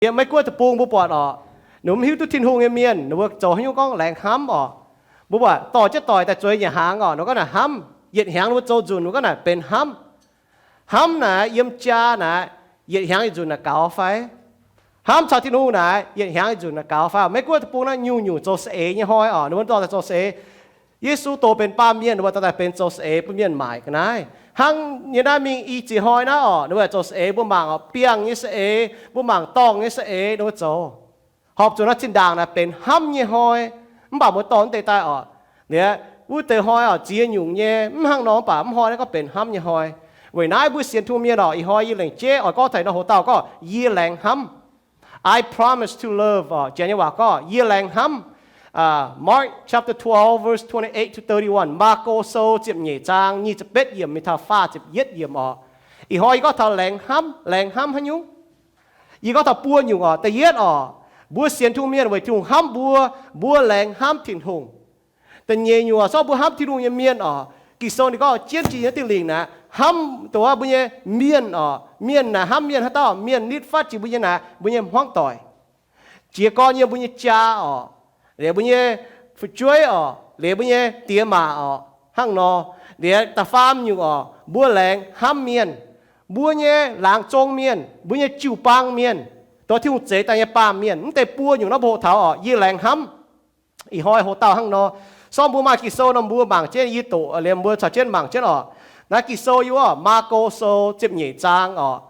Yiem Meiv Guoqv deic-bung mbuo buatc oc, ninh mbuo mv hiuv duqv Tin-Hungh nyei mienh, ninh mbuo zoux haaix nyungc gorngv laengz hnamv oc. Mbuo buatc dorh jienv doic daaih zueiz nyei hnaangx oc, ninh gorngv naaic hnamv, yietc hnyangx ninh mbuo zoux nzunc, ninh gorngv naaic benx hnamv. Hnamv naaic yiem jaa naaic, yietc hnyangx yietc nzunc naaic gaux fai? Hnamv caux Tin-Hungh naaic, yietc hnyangx yietc nzunc naaic gaux fai? Meiv Guoqv deic-bung naaiv nyungc-nyungc zoux saeng-eix nyei hnoi oc, ninh mbuo dorh daaih zoux saeng-eix. Yesu doz benx baamh mienh, ninh mbuo dorh daaih benx zoux saeng-eix bun mienh maaic ga'naaiv. Hnangv nyei naaiv mingh i ziex hnoi naaiv oc, ninh mbuo zoux saeng-eix, mbuo mangc oc, biangh nyei saeng-eix, mbuo mangc dorngh nyei saeng-eix, ninh mbuo zoux. Horpc zuqc naaiv zinh ndaangc naaic benx hnamv nyei hnoi. Mv baac mbuo dorh mv deix daaih oc, liuz wuov deix hnoi oc ziex nyungc nyei, mv hnangv nor, mv baac mv hnoi naaiv gorngv benx hnamv nyei hnoi. Weic naaiv mbuo sienx Tin-Hungh mienh oc, ih hnoi yie laengz jeiv oix gorngv taux naaiv hoc dauh gorngv, yie laengz hnamv. I promise to love oc, janx nyei waac gorngv, yie laengz hnamv. Mark chapter twelve, verse twenty-eight to thirty-one, Maako Sou ziepc nyeic zaang nyic ziepc betv yiemc mingh taux faah ziepc yietv yiemc oc. Ih hnoi yie gorngv taux laengz hnamv. Laengz hnamv haaix nyungc? Yie gorngv taux buo nyungc oc. Da'yietv oc, mbuo sienx Tin-Hungh mienh weic Tin-Hungh hnamv mbuo, mbuo laengz hnamv Tin-Hungh. Da'nyeic nyungc oc, se gorngv mbuo hnamv Tin-Hungh nyei mienh oc, Ging-Sou ninh gorngv jienv jiex nyei diuh lingc naaic hnamv dongh mbuo nyei mienh oc. Mienh naaic hnamv mienh haaix dauh? Mienh nitv fatv jiex mbuo nyei naaic, mbuo nyei hmuangv doic, jiez gorn yiem mbuo nyei jaa oc, liuz mbuo nyei fu'jueiv oc, liuz mbuo nyei diex maac oc, hnangv nor. Liuz da'faam nyungc oc, mbuo laengz hnamv mienh, mbuo nyei laangz zong mienh, mbuo nyei jiu-baang mienh, dongh Tin-Hungh zeix daaih nyei baamh mienh. Mv deix buo nyungc naaiv mbuo hoqc taux oc, yie laengz hnamv. Ih hnoi hoc dauh hnangv nor. Se gorngv mbuo maaih Ging-Sou nor, mbuo mangc jienv, yie doqc liemh mbuo caux jienv mangc jienv oc. Naaiv Ging-Sou yiem oc, Maako Sou ziepc nyeic zaang oc,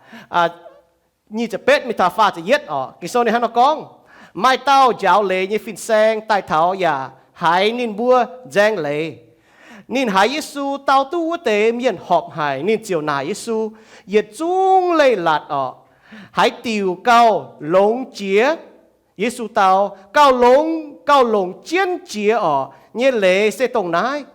nyic ziepc betv mingh taux faah ziepc yietv oc. Ging-Sou ninh hnangv nor gorngv, Maaih dauh njaaux leiz nyei fin-saeng daaih taux yaac haiz ninh mbuo nzaeng leiz. Ninh haiz Yesu dau duqv wuov deix mienh horpc haic, ninh ziouc naaic Yesu yietc zungv leiz-latc oc, haaix diuc gauh longx jiex? Yesu dau, Gauh longx, gauh longc jienv jiex oc, nyei leiz se dongh naaiv.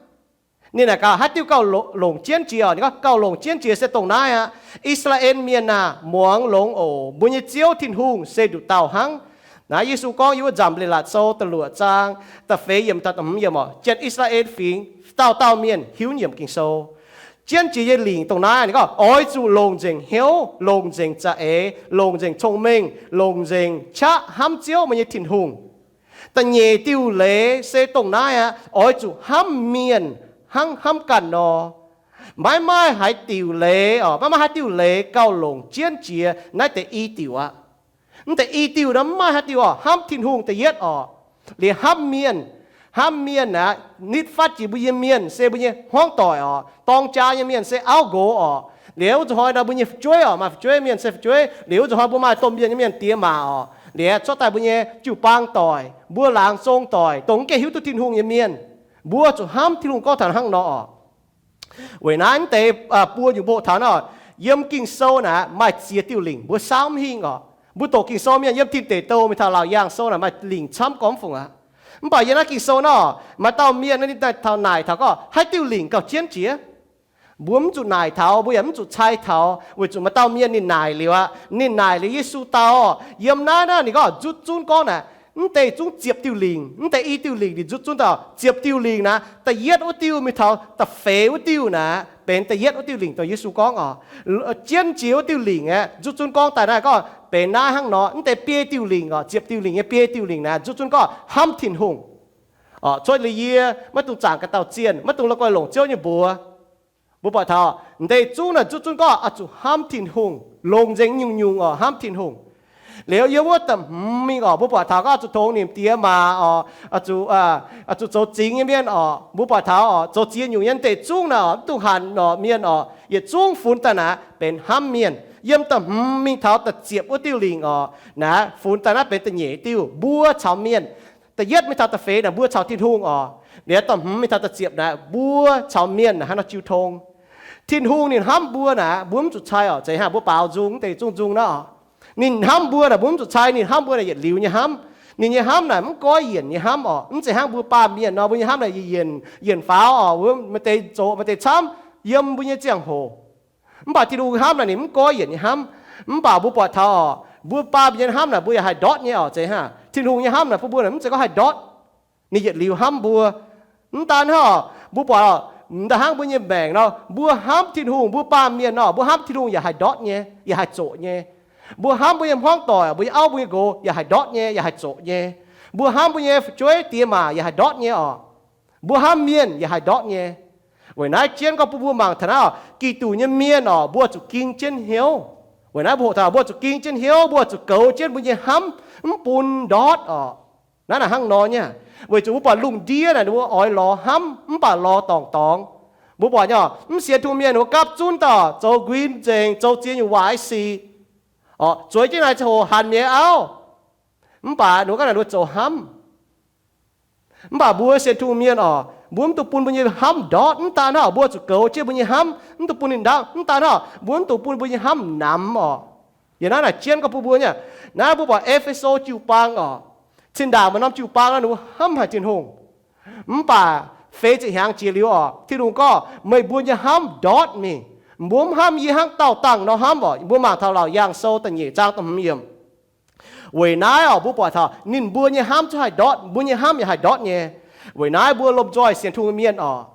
Ninh naaic gaax, Haaix diuh gauh longc jienv jiex oc? Ninh gorngv, Gauh longc jienv jiex se dongh naaiv aqv. I^saa^laa^en Mienh aah! Muangx longx oc. Mbuo nyei Ziouv Tin-Hungh se nduqc dauh hnangv. Naaiv Yesu gorngv yiem wuov nzamc leiz-latc sou da'luoqc zaang da'feix yiemc taux da'hmz yiemc oc. Janx I^saa^laa^en Fingx dauh dauh mienh hiuv nyiemc Ging-Sou. Jienv jiex nyei lingc dongh naaiv. Ninh gorngv, Oix zuqc longc nzengc hnyouv, longc nzengc za'eix, longc nzengc cong-mengh, longc nzengc qaqv hnamv Ziouv, meih nyei Tin-Hungh. Da'nyeic diuh leiz se dongh naaiv aqv. Oix zuqc hnamv mienh hnangv hnamv ganh nor. Maiv maaih haaix diuc leiz oc, maiv maaih haaix diuh leiz gauh longc jienv jiex naaiv deix i diuc aqv. Mv deix i diuh nor mv maaih haaix diuh oc. Hnamv Tin-Hungh da'yietv oc. Liuz hnamv mienh. Hnamv mienh aeqv, nitv fatv jiex mbuo nyei mienh se mbuo nyei hmuangv doic oc. Dorng jaa nyei mienh se auv nqox oc. Liuz wuov zuqc hnoi nor mbuo nyei fu'jueiv oc, maaih fu'jueiv mienh se fu'jueiv. Liuz wuov zuqc hnoi mbuo maaih domh mienh nyei mienh, diex maac oc. Liuz cuotv daaih mbuo nyei jiu-baang doic, mbuo laangz zong doic, dongh mv gaengh hiuv duqv Tin-Hungh nyei mienh. Mbuo zuqc hnamv Tin-Hungh gorngv taux hnangv nor oc. Weic naaiv mv deix buo nyungc mbuo hoqc taux nor, yiem Ging-Sou naaic maaih ziex diuh lingc mbuo saauv mv hingh oc. Mbuo doqc Ging-Sou mienh yiem Tin Deic Douh mingh taux Laauc Yaangh Sou naaic maaih lingc camv gormx fungc aqv. Mv baac yiem naaiv Ging-Sou nor, maaih dauh mienh ninh daaih taux naaic taux gorngv, Haaix diuh lingc gauh jienv jiex? Mbuo mv zuqc naaic taux, mbuo yaac mv zuqc cai taux, weic zuqc maaih dauh mienh ninh naaic liuz aqv. Ninh naaic liuz Yesu dau, Yiem naaiv naaiv ninh gorngv nzutv zunv gorngv naaic, mv deix zungv ziepc diuh lingc, mv deix i diuh lingc ninh nzutv zunv daaih ziepc diuh lingc naaic, da'yietv wuov diuh mingh taux da'feix wuov diuh naaic benx da'yietv wuov diuh lingc dongh Yesu gorngv oc. Jienv jiex wuov diuh lingc aeqv, nzutv zunv gorngv daaih naaiv gorngv benx naaiv hnangv nor. Mv deix biei diuh lingc oc, ziepc diuh lingc nyei biei diuh lingc naaic nzutv zunv gorngv hnamv Tin-Hungh. Cuotv liuz yie maiv dungx zaangc ga'dauh zienh, maiv dungx la'guaih longc Ziouv nyei mbuox. Mbuo buatc taux m'deix zungv naaic nzutv zunv gorngv oix zuqc hnamv Tin-Hungh, longc nzengc nyungc-nyungc oc, hnamv Tin-Hungh. Liuz yiem wuov da'hmz mingh oc, mbuo buatc taux gorngv oix zuqc tongx nimc diex maac oc, oix zuqc zoux zingx nyei mienh oc. Mbuo buatc taux oc, zoux ziex nyungc nyei m'deix zungv naaic oc, mv dungx hanc oc, mienh oc, yietc zungv funx daaih naaic benx hnamv mienh. Yiem da'hmz mingh taux da'ziepc wuov diuh lingc oc, naaic funx daaih naaiv benx da'nyeic diuh, mbuo caux mienh. Da'yietv mingh taux da'feix naaic mbuo caux Tin-Hungh oc. Liuz da'hmz mingh taux da'ziepc naaic mbuo caux mienh naaic hnangv nor jiu tong. Tin-Hungh ninh hnamv mbuo naaic, mbuo mv zuqc cai oc. Zeiz hnangv mbuo baaux nzung mv deix zungv nzung naaiv oc. Ninh hnamv mbuo naaic mbuo mv zuqc cai, ninh hnamv mbuo naaic yietc liuz nyei hnamv. Ninh nyei hnamv naaic mv goiv yienc nyei hnamv oc. Mv zeiz hnangv mbuo baamh mienh nor, mbuo nyei hnamv naaic yietc yienc, yienc faaux oc, maaih deix zoqc maaih deix camv yiem mbuo nyei ziangh hoc. Mv baac Tin-Hungh hnamv naaic ninh mv goiv yienc nyei hnamv. Mv baac mbuo buatc taux oc, mbuo baamh mienh nyei hnamv naaic mbuo yaac haih ndortv nyei oc. Zeiz hnangv Tin-Hungh nyei hnamv naaic bun mbuo naaic mv zeiz gorngv haih ndortv. Ninh yietc liuz hnamv mbuo. Mv daan hnangv oc, mbuo buatc oc, mv daan hnangv mbuo nyei maengc nor, mbuo hnamv Tin-Hungh, mbuo baamh mienh nor, mbuo hnamv Tin-Hungh yaac haih ndortv nyei, yaac haih zoqc nyei. Mbuo hnamv mbuo nyei hmuangv doic, mbuo nyei auv, mbuo nyei nqox yaac haih ndortv nyei, yaac haih zoqc nyei. Mbuo hnamv mbuo nyei fu'jueiv diex maac yaac haih ndortv nyei orqc. Mbuo hnamv mienh yaac haih ndortv nyei. Weic naaiv jienv gorngv bun mbuo mangc taux naaiv, Giduc nyei mienh orqc, mbuo zuqc ging jienv hnyouv. Weic naaiv mbuo hoqc taux mbuo zuqc ging jienv hnyouv, mbuo zuqc goux jienv mbuo nyei hnamv, mv bun ndortv orqc. Naaiv naaic hnangv nor nyei. Weic zuqc mbuo buatc lungh ndiev naaic ninh mbuo oix lorz hnamv mv baac lorz dorngc dorngx. Mbuo buatc nyei, mv sienx Tin-Hungh mienh ninh mbuo gapv zunv daaih zoux nquin nzengc, zoux ziex nyungc waac-i sic, zueiz jienv naaic ziangh hoc hanc mi'aqv auv. Mv baac ninh mbuo ganh naaic ninh mbuo zoux hnamv. Mv baac mbuo sienx Tin-Hungh mienh orqc, mbuo mv dungx bun mbuo nyei hnamv ndortv. Mv daan hnangv, mbuo zuqc goux jienv mbuo nyei hnamv, mv dungx bun ninh ndortv. Mv daan hnangv, mbuo mv dungx bun mbuo nyei hnamv namx orqc. Yiem naaiv naaic jienv gorngv bun mbuo nyei, naaiv mbuo buatc E^fe^so jiu-baang orqc, cin-ndaangc maaih norm jiu-baang ninh mbuo hnamv haic Tin-Hungh. Mv baac feix ziepc hnyangx jiex liuz orqc, Tin-Hungh gorngv, meih mbuo nyei hnamv ndortv mingh. Mbuo mv hnamv yie hnangv dauh dangh nor hnamv orqc. Mbuo mangc taux Laauc Yaangh Sou da'nyeic zaang da'hmz yiemc. Weic naaiv orqc, mbuo buatc taux ninh mbuo nyei hnamv zungv haih ndortv, mbuo nyei hnamv yaac haih ndortv nyei. Weic naaiv mbuo lomh nzoih sienx Tin-Hungh mienh orqc,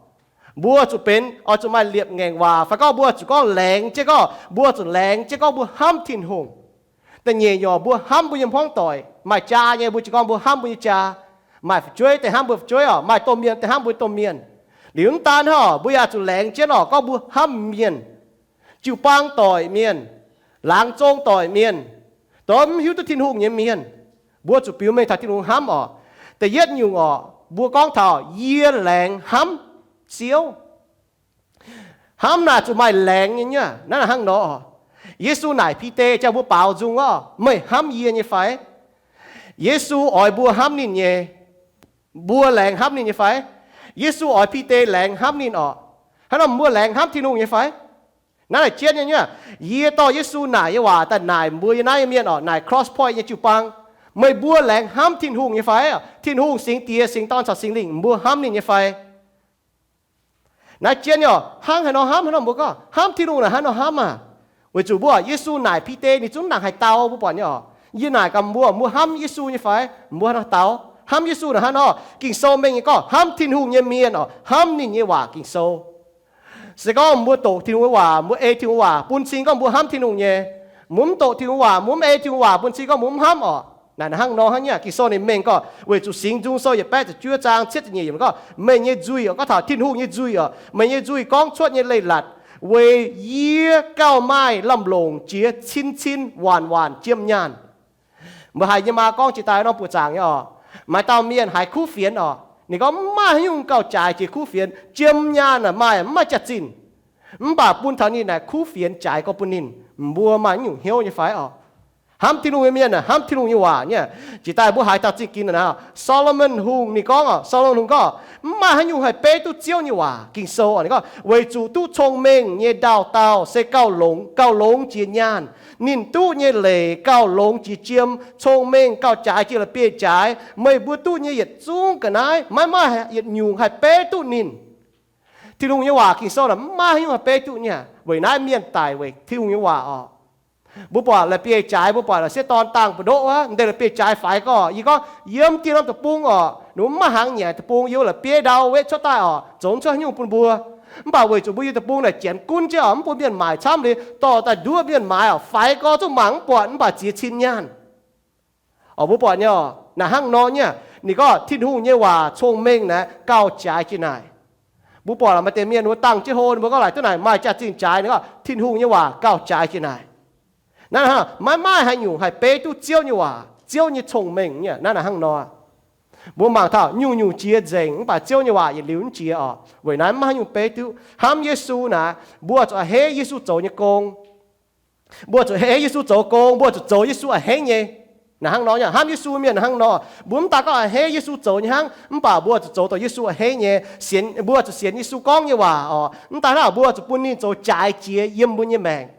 mbuo zuqc benx, oix zuqc maaih liepc ngaengc waac fai gorngv mbuo zuqc gorngv laengz jienv gorngv, mbuo zuqc laengz jienv gorngv mbuo hnamv Tin-Hungh. Da'nyeic nyungc, mbuo hnamv mbuo nyei hmuangv doic. Maaih jaa nyei, mbuo jiez gorn mbuo hnamv mbuo nyei jaa. Maaih fu'jueiv deix hnamv mbuo fu'jueiv orqc, maaih domh mienh deix hnamv mbuo domh mienh. Liuz mv daan hnangv, mbuo yaac zuqc laengz jienv orqc, gorngv mbuo hnamv mienh, jiu-baang doic mienh, laangz zong doic mienh, dongh mv hiuv duqv Tin-Hungh nyei mienh. Mbuo zuqc biux mengh taux Tin-Hungh hnamv orqc. Da'yietv nyungc orqc, mbuo gorngv taux yie laengz hnamv Ziouv. Hnamv naaic zuqc maaih laengz nyei nyuv. Naaiv naaic hnangv nor, Yesu naaic Bide, jang mbuo baaux nzung orqc, meih hnamv yie nyei fai? Yesu oix mbuo hnamv ninh nyei. Mbuo laengz hnamv ninh nyei fai? Yesu oix Bide laengz hnamv ninh orqc. Hnangv nor mbuo laengz hnamv Tin-Hungh nyei fai? Naaiv naaic jienv nyei nyuv. Yie dorh Yesu naaic nyei waac daaih naaic mbuo yiem naaiv nyei mienh orqc, naaic Cross Point nyei jiu-baang, meih mbuo laengz hnamv Tin-Hungh nyei fai? Tin-Hungh, Singx Diex, Singx Dorn caux Singx Lingh, mbuo hnamv ninh nyei fai? Naaiv jienv nyei orqc, hnangv haaix nor hnamv, hnangv nor mbuo gorngv hnamv Tin-Hungh naaic hnangv nor hnamv aac. Weic zuqc mbuo Yesu naaic Bide ninh zungv nangc haaix dau mbuo buatc nyei orqc. Yie naaic gaax mbuo, mbuo hnamv Yesu nyei fai? Mbuo hnangv dau hnamv Yesu naaic hnangv nor. Ging-Sou mengh nyei gorngv hnamv Tin-Hungh nyei mienh orqc, hnamv ninh nyei waac Ging-Sou. Se gorngv mbuo doqc Tin-Hungh nyei waac, mbuo ei Tin-Hungh waac bun cing gorngv mbuo hnamv Tin-Hungh nyei. Mbuo mv doqc Tin-Hungh waac, mbuo mv ei Tin-Hungh waac bun cing gorngv mbuo mv hnamv orqc. Naaic hnangv nor hnangv nyei. Ging-Sou ninh mengh gorngv weic zuqc Singx Nzung Sou yietc baeqv ziepc juov zaang cietv ziepc nyeic yiemc gorngv, meih nyei nzuih orqc, gorngv taux Tin-Hungh nyei nzuih orqc, meih nyei nzuih gorngv cuotv nyei leiz-latc weic yie gauh maaih lamh longc jiex cin-cin waanc-waanc jiem nyaanh. Mbuo haiz yie maa gorngv jiex daaih norm buoqc zaangc nyei orqc, maaih dauh mienh haiz kuv fienx orqc, ninh gorngv mv maaih haaix nyungc gauh jaaix jiex kuv fienx. Jiem nyaanh aah, maaih mv maaih jaax-zinh. Mv baac bun taux ninh naaic kuv fienx jaaix gorx bun ninh. Mbuo maaih nyungc hnyouv nyei fai orqc? Hnamv Tin-Hungh nyei mienh aah, hnamv Tin-Hungh nyei waac nyei. Jiex daaih mbuo haiz taux zingh ginx naaic, Saa^lo^morn Hungh ninh gorngv orqc, Saa^lo^morn Hungh gorngv mv maaih haaix nyungc haih beiv duqv Ziouv nyei waac. Ging-Sou ninh gorngv weic zuqc duqv cong-mengh nyei ndaauh dauh se gauh longx, gauh longx jiex nyaanh. Ninh duqv nyei leiz gauh longx jiex jiem, cong-mengh gauh jaaix jiex la'bieiv-jaaix. Meih mbuo duqv nyei yietc zungv ga'naaiv maiv maaih yietc nyungc haih beiv duqv ninh. Tin-Hungh nyei waac Ging-Sou naaic mv maaih haaix nyungc haih beiv duqv nyei. Weic naaiv mienh daic weic Tin-Hungh nyei waac orqc. Mbuo buatc la'bieiv-jaaix, mbuo buatc la'sietv dorn dangh mbu'ndoqv wuov, mv deix la'bieiv-jaaix faix gorx, yie gorngv yiem dieh norm deic-bung orqc, ninh mbuo mv maaih hnaangx nyanc deic-bung, yiem la'bieiv ndau wetv cuotv daaih orqc, zoux cuotv haaix nyungc bun mbuo. Mv baac weic zuqc mbuo yiem deic-bung naaic janx gunv jienv orqc, mv bun mienh maaic camv liuz, dorh daaih nduov mienh maaiz orqc, faix gorx zungv mangc mv buatc, mv baac ziex cin nyaanh. Orqc, mbuo buatc nyei orqc, naaic hnangv nor nyei. Ninh gorngv Tin-Hungh nyei waac cong-mengh naaic gauh jaaix jiex naaic. Mbuo buatc maaih deix mienh mbuo dangh jienv hlo, ninh mbuo gorngv laaic duqv naaic maaih jaax-zinh jaaix, ninh gorngv Tin-Hungh nyei waac gauh jaaix jiex naaic. Naaiv hnangv, maiv maaih haaix nyungc haih beiv duqv Ziouv nyei waac, Ziouv nyei cong-mengh nyei. Naaiv naaic hnangv nor. Mbuo mangc taux nyungc-nyungc jiex nzengc, mv baac Ziouv nyei waac yietc liuz mv jiex orqc. Weic naaiv maiv maaih haaix nyungc beiv duqv. Hnamv Yesu naaic, mbuo zuqc a'hneiv Yesu zoux nyei gong. Mbuo zuqc a'hneiv Yesu zoux gong, mbuo zuqc zoux Yesu a'hneiv nyei. Naaic hnangv nor nyei, hnamv Yesu mienh hnangv nor. Mbuo mv daan gorngv a'hneiv Yesu zoux nyei hnangv, mv baac mbuo zuqc zoux dongh Yesu a'hneiv nyei. Sienx, mbuo zuqc sienx Yesu gorngv nyei waac orqc. Mv daan hnangv, mbuo zuqc bun ninh zoux jaaix jiex yiem mbuo nyei maengc.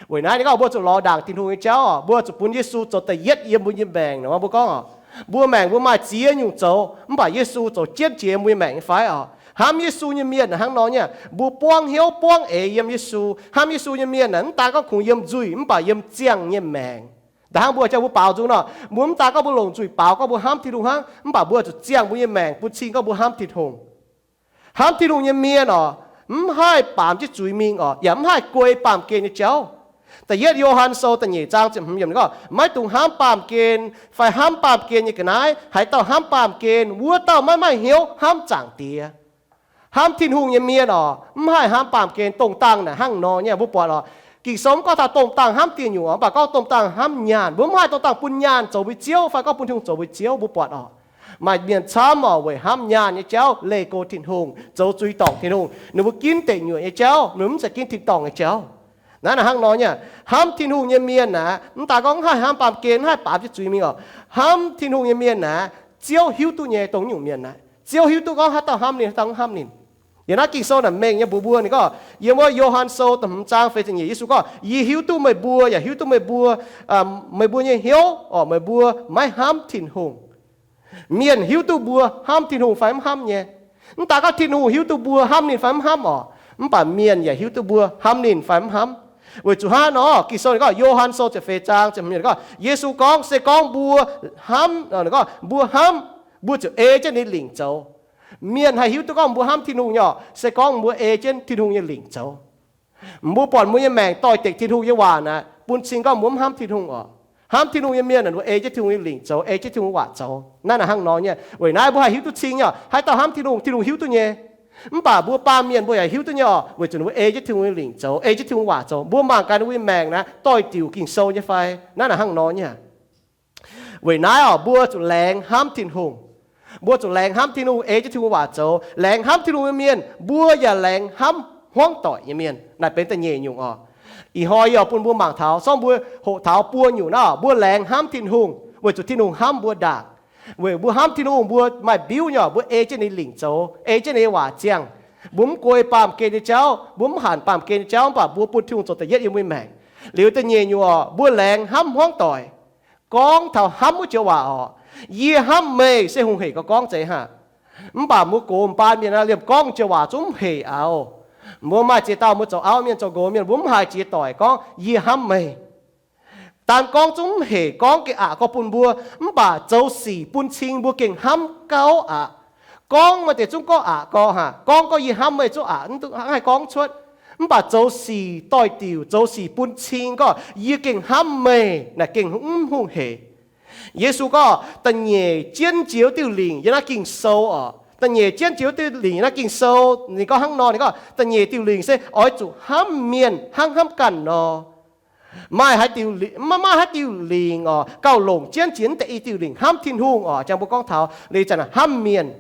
Weic naaiv ninh gorngv mbuo zuqc lorz ndaangc Tin-Hungh nyei jauv orqc, mbuo zuqc bun Yesu zoux da'yietv yiem mbuo nyei maengc. Mbuo gorngv orqc, mbuo maengc mbuo maaih ziex nyungc zoux, mv baac Yesu zoux jienv jiex mbuo nyei maengc nyei fai orqc? Hnamv Yesu nyei mienh hnangv nor nyei. Mbuo buangv hnyouv buangv eix yiem Yesu. Hnamv Yesu nyei mienh aah, mv daan gorngv kungx yiem nzuih, mv baac yiem ziangh nyei maengc. Da'hnangv mbuo jauv mbuo baaux nzung nor, mbuo mv daan gorngv mbuo longc nzuih baaux gorngv mbuo hnamv Tin-Hungh hnangv, mv baac mbuo zuqc ziangh mbuo nyei maengc bun cing gorngv mbuo hnamv Tin-Hungh. Hnamv Tin-Hungh nyei mienh orqc, mv haih baamz jienv zuiz mingh orqc, yaac mv haih guei baamh gen nyei jauv. Da'yietv Yo^han Sou da'nyeic zaang ziepc hmz yiemc gorngv, maiv dungx hnamv baamh gen fai hnamv baamh gen nyei ga'naaiv. Haaix dauh hnamv baamh gen, wuov dauh maiv maaih hnyouv hnamv Zaangc Diex. Hnamv Tin-Hungh nyei mienh oc, mv haih hnamv baamh gen. Dongh dangh naaic hnangv nor nyei, mbuo buatc oc. Ging-Sou mv gorngv taux dongh dangh hnamv dieh nyungc oc, mv baac gorngv dongh dangh hnamv nyaanh. Mbuo mv haih dongh dangh bun nyaanh zoux mbuo ziouv fai gorngv bun Tin-Hungh zoux mbuo ziouv, mbuo buatc oc. Maaih mienh camv oc, weic hnamv nyaanh nyei jauv leih go Tin-Hungh, zoux zuiz dorngc Tin-Hungh. Ninh mbuo ginv deic nyuoqc nyei jauv, ninh mbuo mv zeiz ginv tin-dorngh nyei jauv. Naaiv naaic hnangv nor nyei, hnamv Tin-Hungh nyei mienh naaic, mv daaih gorngv mv haih hnamv baamh gen, mv haih baamz jienv zuiz mingh oc. Hnamv Tin-Hungh nyei mienh naaic, Ziouv hiuv duqv nyei dongh nyungc mienh naaic. Ziouv hiuv duqv gorngv haaix dauh hnamv ninh, haaix dauh mv hnamv ninh. Yiem naaiv Ging-Sou naaic mengh nyei mbuox mbuo, ninh gorngv yiem wuov Yo^han Sou da'hmz zaang feix ziepc nyeic, Yesu gorngv, yie hiuv duqv meih mbuo, yaac hiuv duqv meih mbuo, meih mbuo nyei hnyouv oc, meih mbuo maiv hnamv Tin-Hungh. Mienh hiuv duqv mbuo hnamv Tin-Hungh fai mv hnamv nyei. Mv daaih gorngv Tin-Hungh hiuv duqv mbuo hnamv ninh fai mv hnamv oc, mv baac mienh yaac hiuv duqv mbuo hnamv ninh fai mv hnamv. Weic zuqc hnangv nor, Ging-Sou ninh gorngv, Yo^han Sou ziepc feix zaang ziepc hmz gorngv, Yesu gorngv, se gorngv mbuo hnamv, gorngv mbuo hnamv, mbuo ziouc ei jienv ninh lingc zoux. Mienh haih hiuv duqv gorngv mbuo hnamv Tin-Hungh nyei oc, se gorngv mbuo ei jienv Tin-Hungh nyei lingc zoux. Mbuo buatc mbuo nyei maengc doix-dekc Tin-Hungh nyei waac naaic, bun cing gorngv mbuo mv hnamv Tin-Hungh oc. Hnamv Tin-Hungh nyei mienh naaic, mbuo ei jienv Tin-Hungh nyei lingc zoux, ei jienv Tin-Hungh waac zoux. Naaiv naaic hnangv nor nyei. Weic naaiv mbuo haih hiuv duqv cing nyei oc, haaix dauh hnamv Tin-Hungh, Tin-Hungh hiuv duqv nyei. Mv baac mbuo baamh mienh mbuo yaac hiuv duqv nyei oc, weic zuqc mbuo ei jienv Tin-Hungh nyei lingc zoux, ei jienv Tin-Hungh waac zoux. Mbuo mangc gaax ninh mbuo nyei maengc naaiv doix-diuc Ging-Sou nyei fai? Naaiv naaic hnangv nor nyei. Weic naaiv oc, mbuo zuqc laengz hnamv Tin-Hungh. Mbuo zuqc laengz hnamv Tin-Hungh, ei jienv Tin-Hungh waac zoux. Laengz hnamv Tin-Hungh nyei mienh, mbuo yaac laengz hnamv hmuangv doic nyei mienh. Naaic benx da'nyeic nyungc oc. Ih hnoi yie oix bun mbuo mangc taux, sorng mbuo hoqc taux buo nyungc naaiv, mbuo laengz hnamv Tin-Hungh weic zuqc Tin-Hungh hnamv mbuo ndaangc. Weic mbuo hnamv Tin-Hungh, mbuo maaih mbiuv nyei oc, mbuo ei jienv ninh lingc zoux, ei jienv ninh nyei waac ziangh. Mbuo mv guei baamh gen nyei jauv, mbuo mv hanc baamh gen nyei jauv, mv baac mbuo bun Tin-Hungh zoux da'yietv yiem mbuo nyei maengc. Liuz da'nyeic nyungc oc, mbuo laengz hnamv hmuangv doic. Gorngv taux hnamv wuov joux waac oc, yie hnamv meih, se hungh hec gauh gorngv zeiz haac. Mv baac mbuo gox m'baan mienh naaiv liemh gorngv joux waac zungv mv hec auv. Mbuo maaih ziex dauh mbuo zoux auv mienh, zoux nqox mienh, mbuo mv haiz jiex doic gorngv yie hnamv meih. Daan gorngv zungv mv hec, gorngv gengh aqc gorngv bun mbuo, mv baac zoux sic bun cing mbuo gengh hnamv gauh aqc. Gorngv maaih deix zungv gorngv aqc gorngv haac, gorngv gorngv yie hnamv meih zungv aqc, mv haih gorngv cuotv. Mv baac zoux sic doix-diuc, zoux sic bun cing gorngv yie gengh hnamv meih naaic gengh mv hungh hec. Yesu gorngv da'nyeic jienv jiex wuov diuh lingc yiem naaiv Ging-Sou oc. Da'nyeic jienv jiex wuov diuh lingc yiem naaiv Ging-Sou, ninh gorngv hnangv nor, ninh gorngv da'nyeic diuh lingc se oix zuqc hnamv mienh hnangv hnamv ganh nor. Maaih haaix diuh, maiv maaih haaix diuh lingc oc, gauh longc jienv jiex deix i diuh lingc hnamv Tin-Hungh oc. Jangx mbuo gorngv taux liuz zanc hnamv mienh,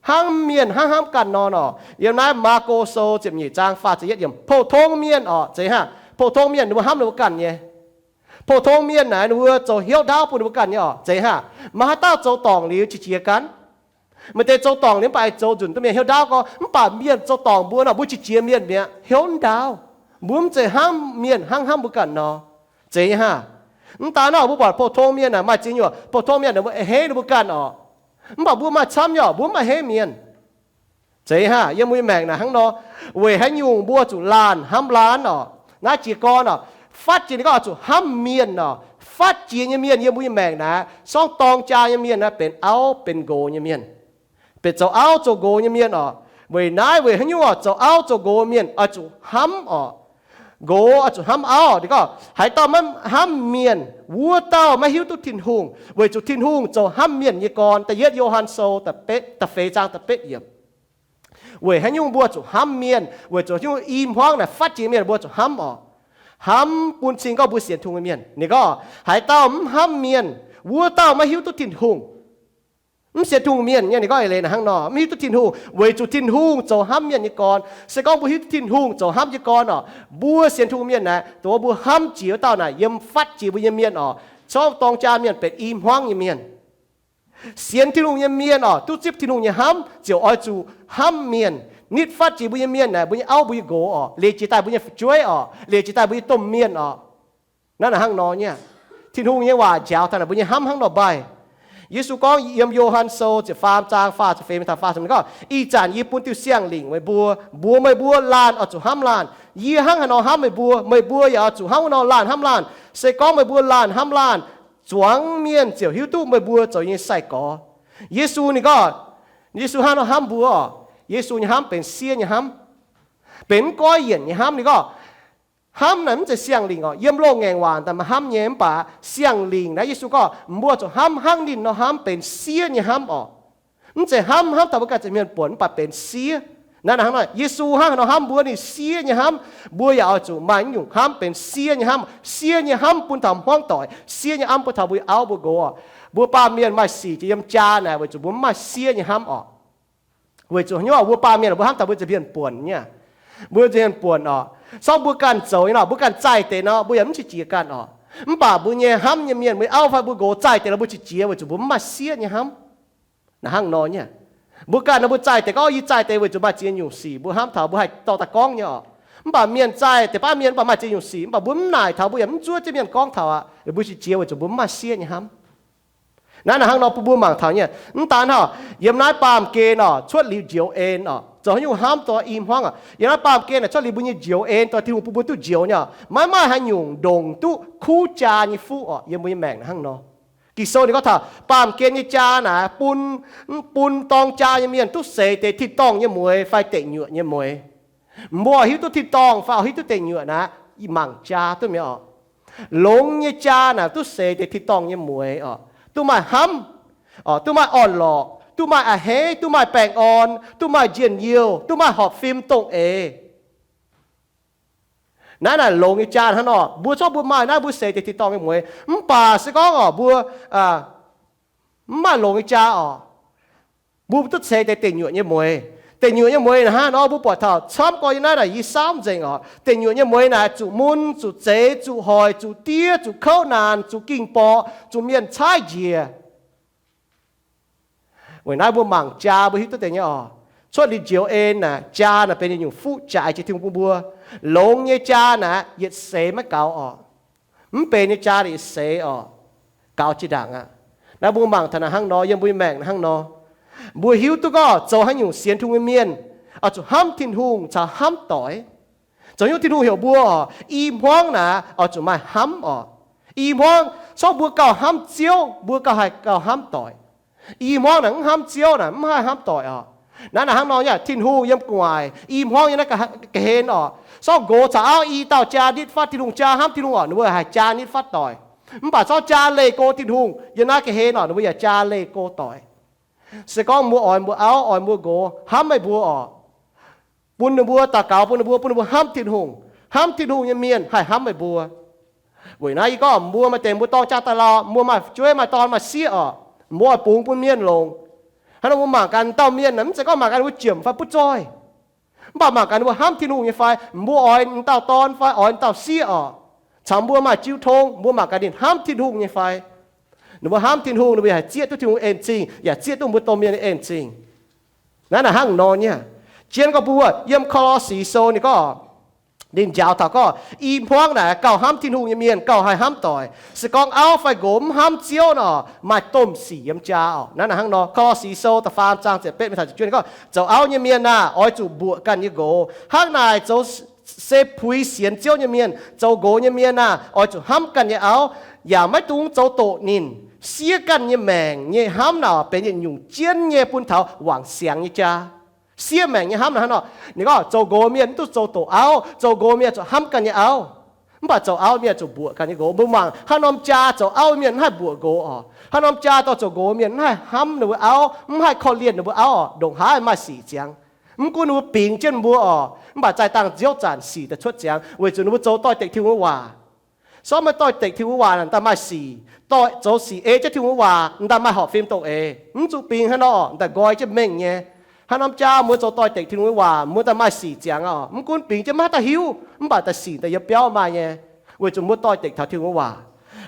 hnamv mienh hnangv hnamv ganh nor oc. Yiem naaiv Maako Sou ziepc nyeic zaang faah ziepc yietv yiemc, pou-tong mienh oc, zeiz haac, pou-tong mienh ninh mbuo hnamv ninh mbuo ganh nyei. Pou-tong mienh naaic ninh mbuo zoux hnyouv ndaauv bun ninh mbuo ganh nyei oc, zeiz haac. Maaih haaix dauh zoux dorngc liuz qiex jiez gan? Maaih deix zoux dorngc liuz mv baac zoux nzunc duqv mienh hnyouv ndaauv gorngv, mv baac mienh zoux dorngc mbuo nor, mbuo qiex jiez mienh mi'aqv, hnyouv ndaauv. Mbuo mv zeiz hnamv mienh hnangv hnamv mbuo ganh nor. Zeiz haac. Mv daan nor, mbuo buatc pou-tong mienh naaic maaih ziex nyungc, pou-tong mienh naaic mbuo a'hneiv ninh mbuo ganh oc. Mv baac mbuo maaih camv nyei oc, mbuo mv a'hneiv mienh. Zeiz haac, yiem mbuo nyei maengc naaic hnangv nor. Weic haaix nyungc mbuo zuqc laanh hnamv laanh oc? Naaiv jiez gorn oc, fatv jiex ninh gorngv oix zuqc hnamv mienh oc. Fatv jiex nyei mienh yiem mbuo nyei maengc naaic, sorng dorng jaa nyei mienh naaiv benx auv benx nqox nyei mienh, benx zoux auv zoux nqox nyei mienh oc. Weic naaiv weic haaix nyungc oc, zoux auv zoux nqox mienh oix zuqc hnamv oc. Nqox oix zuqc hnamv auv. Ninh gorngv haaix dauh maiv hnamv mienh, wuov dauh maiv hiuv duqv Tin-Hungh, weic zuqc Tin-Hungh zoux hnamv mienh nyei gorn. Da'yietv Yo^han Sou da'feix zaang da'betv yiemc. Weic haaix nyungc mbuo zuqc hnamv mienh? Weic zuqc haaix nyungc i hmuangv naaic fatv jiex mienh mbuo zuqc hnamv oc. Hnamv bun cing gorngv mbuo sienx Tin-Hungh nyei mienh. Ninh gorngv haaix dauh mv hnamv mienh, wuov dauh maiv hiuv duqv Tin-Hungh. Mv sienx Tin-Hungh mienh nyei, ninh gorngv eix leiz naaic hnangv nor, mv hiuv duqv Tin-Hungh, weic zuqc Tin-Hungh zoux hnamv mienh nyei gorn. Se gorngv mbuo hiuv duqv Tin-Hungh zoux hnamv nyei gorn oc, mbuo sienx Tin-Hungh mienh naaic, dongh wuov mbuo hnamv jiex wuov dauh naaic yiem fatv jiex mbuo nyei mienh oc. Sorng dorng jaa mienh benx i hmuangv nyei mienh. Sienx Tin-Hungh nyei mienh oc, duqv zipv Tin-Hungh nyei hnamv ziouc oix zuqc hnamv mienh. Nitv fatv jiex mbuo nyei mienh naaic, mbuo nyei auv mbuo nyei nqox oc, liuz jiex daaih mbuo nyei fu'jueiv oc, liuz jiex daaih mbuo nyei domh mienh oc. Naaiv naaic hnangv nor nyei. Tin-Hungh nyei waac njaaux taux naaic mbuo nyei hnamv hnangv nor mbaih. Yesu gorngv yiem Yo^han Sou ziepc faam zaang faah ziepc feix mingh taux faah ziepc hmz gorngv, ih zanc yie bun diuh siang-lingc meih mbuo, mbuox meih mbuo laanh oix zuqc hnamv laanh. Yie hnangv haaix nor hnamv meih mbuo, meih mbuo yaac oix zuqc hnangv wuov nor laanh hnamv laanh. Se gorngv meih mbuo laanh hnamv laanh, zuangx mienh ziouc hiuv duqv meih mbuo zoux nyei sai-gorx. Yesu ninh gorngv, Yesu hnangv nor hnamv mbuo oc. Yesu nyei hnamv benx siev nyei hnamv, benx mv goiv yienc nyei hnamv. Ninh gorngv, Hnamv naaic mv zeiz siang-lingc orqc. Yiem loz-ngaengc waac daaih maaih hnamv nyei, mv baac siang-lingc naaiv Yesu gorngv mbuo zuqc hnamv hnangv ninh nor hnamv, benx siev nyei hnamv orqc. Mv zeiz hnamv, hnamv taux mbuo ganh zeiv mienh buonc, mv baac benx siev. Naaiv hnangv nor, Yesu hnangv haaix nor hnamv mbuo, ninh siev nyei hnamv. Mbuo yaac oix zuqc maaih nyungc hnamv benx siev nyei hnamv. Siev nyei hnamv bun taux hmuangv doic, siev nyei hnamv bun taux mbuo auv mbuo nqox. Mbuo baamh mienh maaih sic jiex yiem jaa naaic weic zuqc mbuo mv maaih siev nyei hnamv orqc. Weic zuqc haaix nyungc? Mbuo baamh mienh mbuo hnamv taux mbuo zeiv mienh buonc nyei. Mbuo zeiv mienh buonc orqc. Sorng mbuo ganh zoux nyei nor, mbuo ganh zaih deix nor, mbuo yaac mv qiex jiez ganh orqc. Mv baac mbuo nyei hnamv nyei mienh, mbuo auv fai mbuo nqox zaih deix nor, mbuo qiex jiez weic zuqc mbuo mv maaih siev nyei hnamv. Naaiv hnangv nor nyei. Mbuo ganh nor, mbuo zaih deix gorngv, yie zaih deix weic zuqc maaih ziex nyungc sic mbuo hnamv taux, mbuo haih dorh daaih gorngv nyei orqc. Mv baac mienh zaih deix baav mienh mv baac maaih ziex nyungc sic, mv baac mbuo mv naaic taux, mbuo yaac mv zuov jienv mienh gorngv taux aqv. Mbuo qiex jiez weic zuqc mbuo mv maaih siev nyei hnamv. Naaiv naaic hnangv nor bun mbuo mangc taux nyei. Mv daan hnangv, yiem naaiv baamh gen orqc, cuotv liuz njoux en orqc, zoux haaix nyungc hnamv dongh i hmuangv orqc. Yiem naaiv baamh gen naaic cuotv liuz mbuo nyei njoux en, dongh Tin-Hungh bun mbuo duqv njoux nyei orqc, maiv maaih haaix nyungc ndongc duqv kuv jaa nyei fuqv orqc. Yiem mbuo nyei maengc naaic hnangv nor. Ging-Sou ninh gorngv taux baamh gen nyei jaa naaic bun, bun dorng jaa nyei mienh duqv seix deix tin-dorngh nyei mueix fai deic nyuoqc nyei mueix. Mbuo hiuv duqv tin-dorngh fai hiuv duqv deic nyuoqc naaic, mangc jaa duqv mi'aqv orqc. Longx nyei jaa naaic duqv seix deix tin-dorngh nyei mueix orqc, duqv maaih hnamv, orqc, duqv maaih orn-lorqc, duqv maaih a'hneiv, duqv maaih baengh orn, duqv maaih njien-youh, duqv maaih horpc fim dongh eix. Naaiv naaic longx nyei jaa hnangv nor, mbuo corc mbuo maaih naaiv, mbuo seix deix tin-dorngh nyei mueix. Mv baac se gorngv orqc, mbuo mv maaih longx nyei jaa orqc, mbuo duqv seix deix deic nyuoqc nyei mueix. Deic nyuoqc nyei mueix naaic hnangv nor, mbuo buatc taux camv gorx yiem naaiv naaic yie saauv nzengc orqc. Deic nyuoqc nyei mueix naaic zuqc mun, zuqc zeix, zuqc hoic, zuqc diev, zuqc kouv naanc, zuqc ging-borqc, zuqc mienh caaiv njiec. Weic naaiv mbuo mangc jaa mbuo hiuv duqv deix nyei orqc. Cuotv liuz njoux en naaic, jaa naaic benx yietc nyungc fuqv jaaix jiex Tin-Hungh bun mbuo. Longx nyei jaa naaic yietc seix maiv gaux orqc. Mv benx nyei jaa naaic yietc seix orqc, gaux jiex ndaangc aqv. Naaiv mbuo mangc taux naaic hnangv nor, yiem mbuo nyei maengc naaic hnangv nor, mbuo hiuv duqv gorngv zoux haaix nyungc sienx Tin-Hungh nyei mienh oix zuqc hnamv Tin-Hungh caux hnamv doic. Zoux nyungc Tin-Hungh heuc mbuo orqc, i hmuangv naaic oix zuqc maaih hnamv orqc. I hmuangv corc mbuo gauh hnamv Ziouv, mbuo gauh haih gauh hnamv doic. I hmuangv naaic mv hnamv Ziouv naaic mv haih hnamv doic orqc. Naaiv naaic hnangv nor nyei, Tin-Hungh yiem gu'nguaaic, i hmuangv yiem naaiv ga'hlen orqc. Sorng nqox caux auv i dauh jaa nitv fatv Tin-Hungh, jaa hnamv Tin-Hungh orqc, ninh mbuo haih jaa nitv fatv doic. Mv baac zorqv jaa leih go Tin-Hungh yiem naaiv ga'hlen orqc, ninh mbuo yaac jaa leih go doic. Se gorngv mbuo oix mbuo auv, oix mbuo nqox hnamv meih mbuo orqc, bun ninh mbuo daux gaux bun ninh mbuo, bun ninh mbuo hnamv Tin-Hungh. Hnamv Tin-Hungh nyei mienh haih hnamv meih mbuo. Weic naaiv yie gorngv mbuo maaih deix mbuo dorng jaa daaih lauh, mbuo maaih jueiv maaih dorn maaih sieqv orqc, mbuo oix bungx bun mienh longc. Hnangv nor mbuo mangc gaax dauh mienh mv zeiz gorngv mangc gaax ninh mbuo jiemc fai butv zoih, mv baac mangc gaax ninh mbuo hnamv Tin-Hungh nyei fai, mbuo oix dauh dorn fai oix dauh sieqv orqc, caux mbuo maaih jiu tong, mbuo mangc gaax ninh hnamv Tin-Hungh nyei fai. Ninh mbuo hnamv Tin-Hungh, ninh mbuo yaac haih zieqv duqv Tin-Hungh en zingh, yaac zieqv duqv mbuo domh mienh nyei en zingh. Naaiv naaic hnangv nor nyei. Zien gorngv mbuo yiem Ko^lo^si Sou ninh gorngv, ninh njaaux taux gorngv i hmuangv naaic gauh hnamv Tin-Hungh nyei mienh gauh haih hnamv doic. Se gorngv auv fai nqox mv hnamv Ziouv nor, maaih domh sic yiem jaa orqc. Naaiv naaic hnangv nor, Ko^lo^si Sou da'faam zaang ziepc betv mingh taux ziepc juov ninh gorngv, zoux auv nyei mienh aah! Oix zuqc mbuoqc ganh nyei nqox. Hnangv naaic zoux se puix sienx Ziouv nyei mienh, zoux nqox nyei mienh aah! Oix zuqc hnamv ganh nyei auv, yaac maiv dungx zoux doqc ninh. Siev ganh nyei maengc nyei hnamv naaic benx yietc nyungc jienv nyei bun taux wangc siangx nyei jaa. Siev maengc nyei hnamv naaic hnangv nor, ninh gorngv zoux nqox mienh mv duqv zoux doqc auv, zoux nqox mienh zuqc hnamv ganh nyei auv. Mv baac zoux auv mienh zuqc mbuoqc ganh nyei nqox. Mbuo mangc hnangv norm jaa zoux auv mienh mv haih mbuoqc nqox orqc. Hnangv norm jaa dorh zoux nqox mienh mv haih hnamv ninh mbuo auv, mv haih korv-lienh ninh mbuo auv orqc, ndongc haaix maaih sic ziangx. Mv gunv ninh mbuo bingx jienv mbuo orqc, mv baac zaih dangh nziouv zanc sic daaih cuotv ziangx, weic zuqc ninh mbuo zoux doix-dekc Tin-Hungh nyei waac. Sorv meih doix-dekc Tin-Hungh waac naaic daaih maaih sic, doix zoux sic ei jienv Tin-Hungh waac daaih maaih horpc fim dongh eix. Mv zuqc bingx hnangv nor, daaih nqoi jienv mengh nyei. Hnangv norm jaa mbuo zoux doix-dekc Tin-Hungh nyei waac, mbuo daaih maaih sic ziangx oc. Mv gunv bingx jienv maiv haaix dauh hiuv, mv baac daaih sic daaih yiem biauv maaih nyei, weic zuqc mbuo doix-dekc taux Tin-Hungh waac.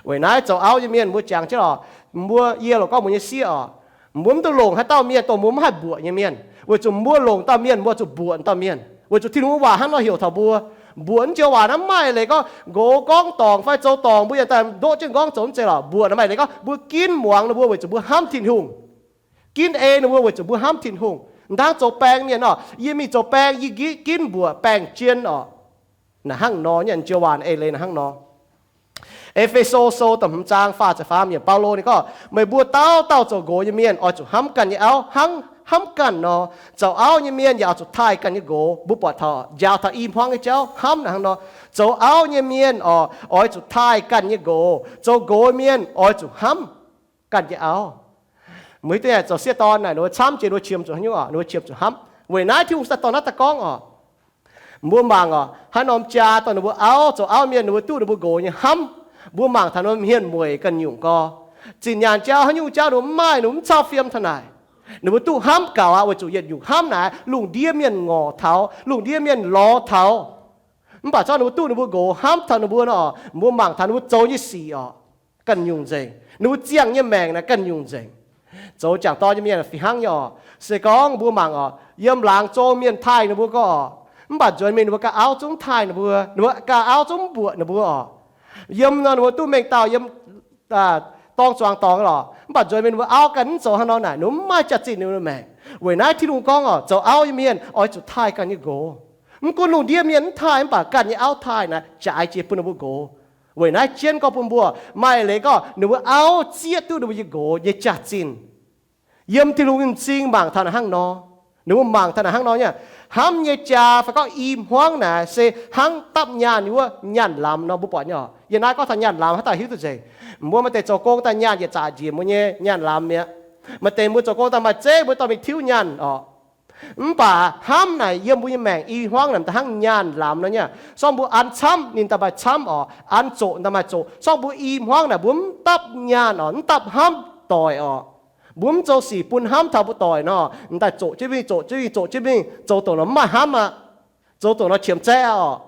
Weic naaiv zoux auv nyei mienh mbuo jangx jienv oc, mbuo yie loc gorngv mbuo nyei sieqv oc, mbuo mv dungx longc haaix dauh mienh dongh mbuo mv haih mbuoqc nyei mienh, weic zuqc mbuo longc dauh mienh mbuo zuqc mbuoqc dauh mienh, weic zuqc Tin-Hungh nyei waac hnangv nor heuc taux mbuo. Mbuoqc naaiv joux waac naaiv maaih leiz gorngv nqox gorngv dorngc fai zoux dorngc mbuo yaac daaih ndoqv jienv nqorngv zoux mv zeiz lorqc. Mbuoqc naaiv maaih leiz gorngv mbuo ginv muangx ninh mbuo weic zuqc mbuo hnamv Tin-Hungh. Ginv ei ninh mbuo weic zuqc mbuo hnamv Tin-Hungh. Mv dangv zoux baeng mienh oc, yie mingh zoux baeng yie ginv mbuoqc baeng jien oc. Naaiv hnangv nor nyei joux waac ei leiz naaiv hnangv nor. E^fe^so Sou da'hmz zaang faah ziepc faam yiemc, Baulo ninh gorngv, meih mbuo dauh dauh zoux nqox nyei mienh oix zuqc hnamv ganh nyei auv hnangv Hnamv ganh nor, zoux auv nyei mienh yaac oix zuqc taaih ganh nyei nqox. Mbuo buatc taux njaaux taux i hmuangv nyei jauv hnamv naaic hnangv nor, zoux auv nyei mienh oix zuqc taaih ganh nyei nqox. Zoux nqox mienh oix zuqc hnamv ganh nyei auv. Mbuo hiuv duqv zoux sieqv dorn naaic, ninh mbuo camv jiex ninh mbuo qiemx zuqc haaix nyungc oc? Ninh mbuo qiemx zuqc hnamv. Weic naaiv Tin-Hungh daaih dorh naaiv daaih gorngv oc. Mbuo mangc oc, haaix norm jaa dorh ninh mbuo auv, zoux auv mienh ninh mbuo duqv ninh mbuo nqox nyei hnamv. Mbuo mangc taux ninh mbuo hmien mueic ganh nyungc gorx. Zinh nyaanh jauv haaix nyungc jauv ninh mbuo mv maaih, ninh mbuo mv cau fiem taux naaic. Ninh mbuo duqv hnamv gaux aqv, weic zuqc yietc nyungc hnamv naaic lungh ndiev mienh ngorc taux, lungh ndiev mienh lorz taux. Mv baac zorqv ninh mbuo duqv ninh mbuo nqox hnamv taux ninh mbuo nor, mbuo mangc taux ninh mbuo zoux nyei sic oc, ganh nyungc nzengc. Ninh mbuo ziangh nyei maengc naaic ganh nyungc nzengc. Zoux jangc dorn nyei mienh fih hnangv nyei oc. Se gorngv mbuo mangc oc, yiem laangz zong mienh taaih ninh mbuo gorx, mv baac nzuonx mingh ninh mbuo gauh auv zungv mv taaih ninh mbuo, ninh mbuo gauh auv zungv mv mbuoqc ninh mbuo oc. Yiem nor ninh mbuo duqv mengh dauh yiem dorng zuangx dorngx lorqc, mv baac nzuonx mingh ninh mbuo auv ganh mv zoux hnangv nor naaic, ninh mbuo mv maaih jaax-zinh ninh mbuo maengc. Weic naaiv Tin-Hungh gorngv oc, zoux auv nyei mienh oix zuqc taaih ganh nyei nqox. Mv gunv lungh ndiev mienh mv taaih, mv baac ganh nyei auv taaih naaic jaaix jiex bun ninh mbuo nqox. Weic naaiv jienv gorngv bun mbuo maaih leiz gorngv ninh mbuo auv zieqv duqv ninh mbuo nyei nqox nyei jaax-zinh. Yiem Tin-Hungh nyei m'zing mangc taux naaic hnangv nor. Ninh mbuo mangc taux naaic hnangv nor nyei, hnamv nyei jaa fai gorngv i hmuangv naaic se hnangv dapv nyaanh wuov nyaanh lamz nor mbuo buatc nyei oc. Yiem naaiv gorngv taux nyaanh lamz haaix dauh hiuv duqv nzengc? Mbuo maaih deix zoux gong daaih nyaanh yietc zaqc njiec mbuo nyei nyaanh lamz mi'aqv. Maaih deix mbuo zoux gong daaih maaih zeiv mbuo dorh mingh tiuv nyaanh oc. Mv baac hnamv naaic yiem mbuo nyei maengc i hmuangv naaic daaih hnangv nyaanh lamz nor nyei. Sorng mbuo an camv ninh daaih maaih camv oc, an zoqc daaih maaih zoqc. Sorng mbuo i hmuangv naaic mbuo mv dapv nyaanh oc, mv dapv hnamv doic oc. Mbuo mv zoux sic bun hnamv taux mbuo doic nor, m'daaih zoqc jienv mingh, zoqc jienv mingh, zoqc jienv mingh, zoux doqc nor mv maaih hnamv aqv. Zoux doqc nor qiemx zaeqv oc.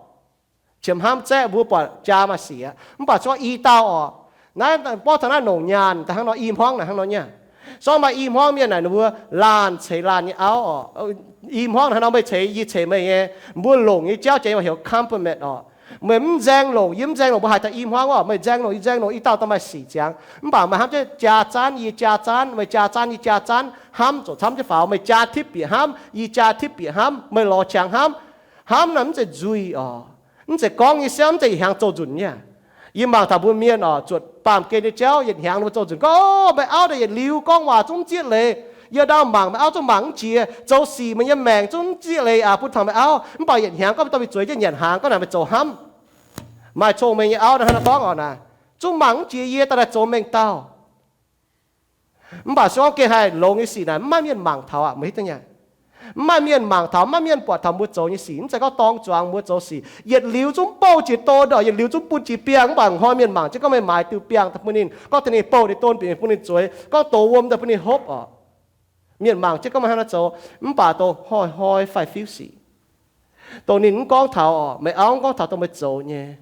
Qiemx hnamv zaeqv mbuo buatc jaa maaih sic aqv. Mv baac zorqv i dauh oc, naaiv borqv taux naaiv longc nyaanh daaih hnangv nor, i hmuangv naaic hnangv nor nyei. Sorng maaih i hmuangv mienh naaic ninh mbuo laanh ceix laanh nyei auv oc. I hmuangv naaic hnangv nor meih ceix yie ceix meih nyei, mbuo longc nyei jauv jiex waac heuc compliment oc. Meih mv nzaeng longc yie mv nzaeng longc, mbuo haaix dauh i hmuangv oc, meih nzaeng longc yie nzaeng longc, i dauh dauh maaih sic ziangx. Mv baac meih hnamv jienv jaa zaanv yie jaa zaanv, meih jaa zaanv yie jaa zaanv, hnamv zoqc camv jienv faaux, meih jaa tipv bieqc hnamv, yie jaa tipv bieqc hnamv, meih lorz qangx hnamv. Hnamv naaic mv zeiz nzuih oc. Mv zeiz gorngv nyei siang, mv zeiz yietc hnyangx zoux nzunc nyei. Yie mangc taux mbuo mienh oc, zuotc baamh gen nyei jauv yietc hnyangx ninh mbuo zoux nzunc. Gorngv meih auv naaic yietc liuz gorngv waac zungv zieqv leiz. Yie ndau mangc meih auv zungv mangc mv jiex, zoux sic meih nyei maengc zungv mv zieqv leiz aqv bun taux meih auv. Mv baac yietc hnyangx gorngv meih dorh mingh zueiz jienv nyanc hnaangx, gorngv naaic meih zoux hnamv. Maaih cong-mengh nyei auv naaiv hnangv nor gorngv oc naaic, zungv mangc mv jiex yie daaih daaih zoux mengh dauh. Mv baac se gorngv gengh haih longx nyei sic naaic mv maaih mienh mangc taux aqv, meih hiuv duqv nyei. Mv maaih mienh mangc taux, mv maaih mienh buatc taux mbuo zoux nyei sic. Mv zeiz gorngv dorng zuangx mbuo zoux sic yietc liuz zungv bouh jiex don oc, yietc liuz zungv bun jiex biangh, mv baac hnoi mienh mangc jienv gorngv meih maaiz diuh biangh daaih bun ninh, gorngv tengx ninh bouh ninh don bieqc bun ninh zueiz, gorngv dox wuom daaih bun ninh hopv oc. Mienh mangc jienv gorngv meih hnangv naaiv zoux, mv baac dongh hnoi-hnoi faix-fiuv sic, dongh ninh mv gorngv taux oc, meih auv mv gorngv taux, dongh meih zoux nyei,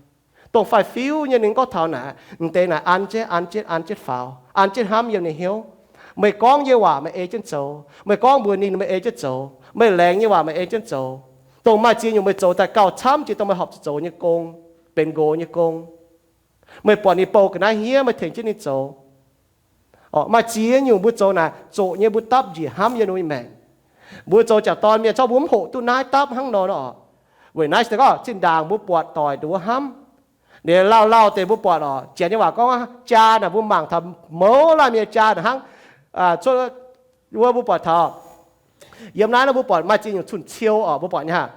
dongh faix-fiuv nyei ninh gorngv taux naaic, m'deix naaic an jienv, an jienv, an jienv faaux, an jienv hnamv yiem ninh hnyouv. Meih gorngv nyei waac meih ei jienv zoux, meih gorngv mbuox ninh meih ei jienv zoux, meih laengz nyei waac meih ei jienv zoux. Dongh maaih ziex nyungc meih zoux daaih gauh camv jiex dongh meih horpc zuqc zoux nyei gong, benx nqox nyei gong. Meih buatc ninh bouh ga'naaiv hniev, meih tengx jienv ninh zoux. Maaih ziex nyungc mbuo zoux naaic zoqc nyei, mbuo dapv njiec hnamv yiem ninh mbuo nyei maengc. Mbuo zoux jangc dorn mienh corc mbuo mv hoqc duqv naaiv dapv hnangv nor nor. Weic naaiv se gorngv zinh ndaangc mbuo buatc doic nduov hnamv. Liuz lauh lauh deix mbuo buatc oc, janx nyei waac gorngv jaa naaic mbuo mangc taux mouz laanh mienh jaa naaic hnangv, cuotv wuov mbuo buatc taux, yiem naaiv nor mbuo buatc maaih ziex nyungc cun-ciou oc, mbuo buatc nyei hnangv.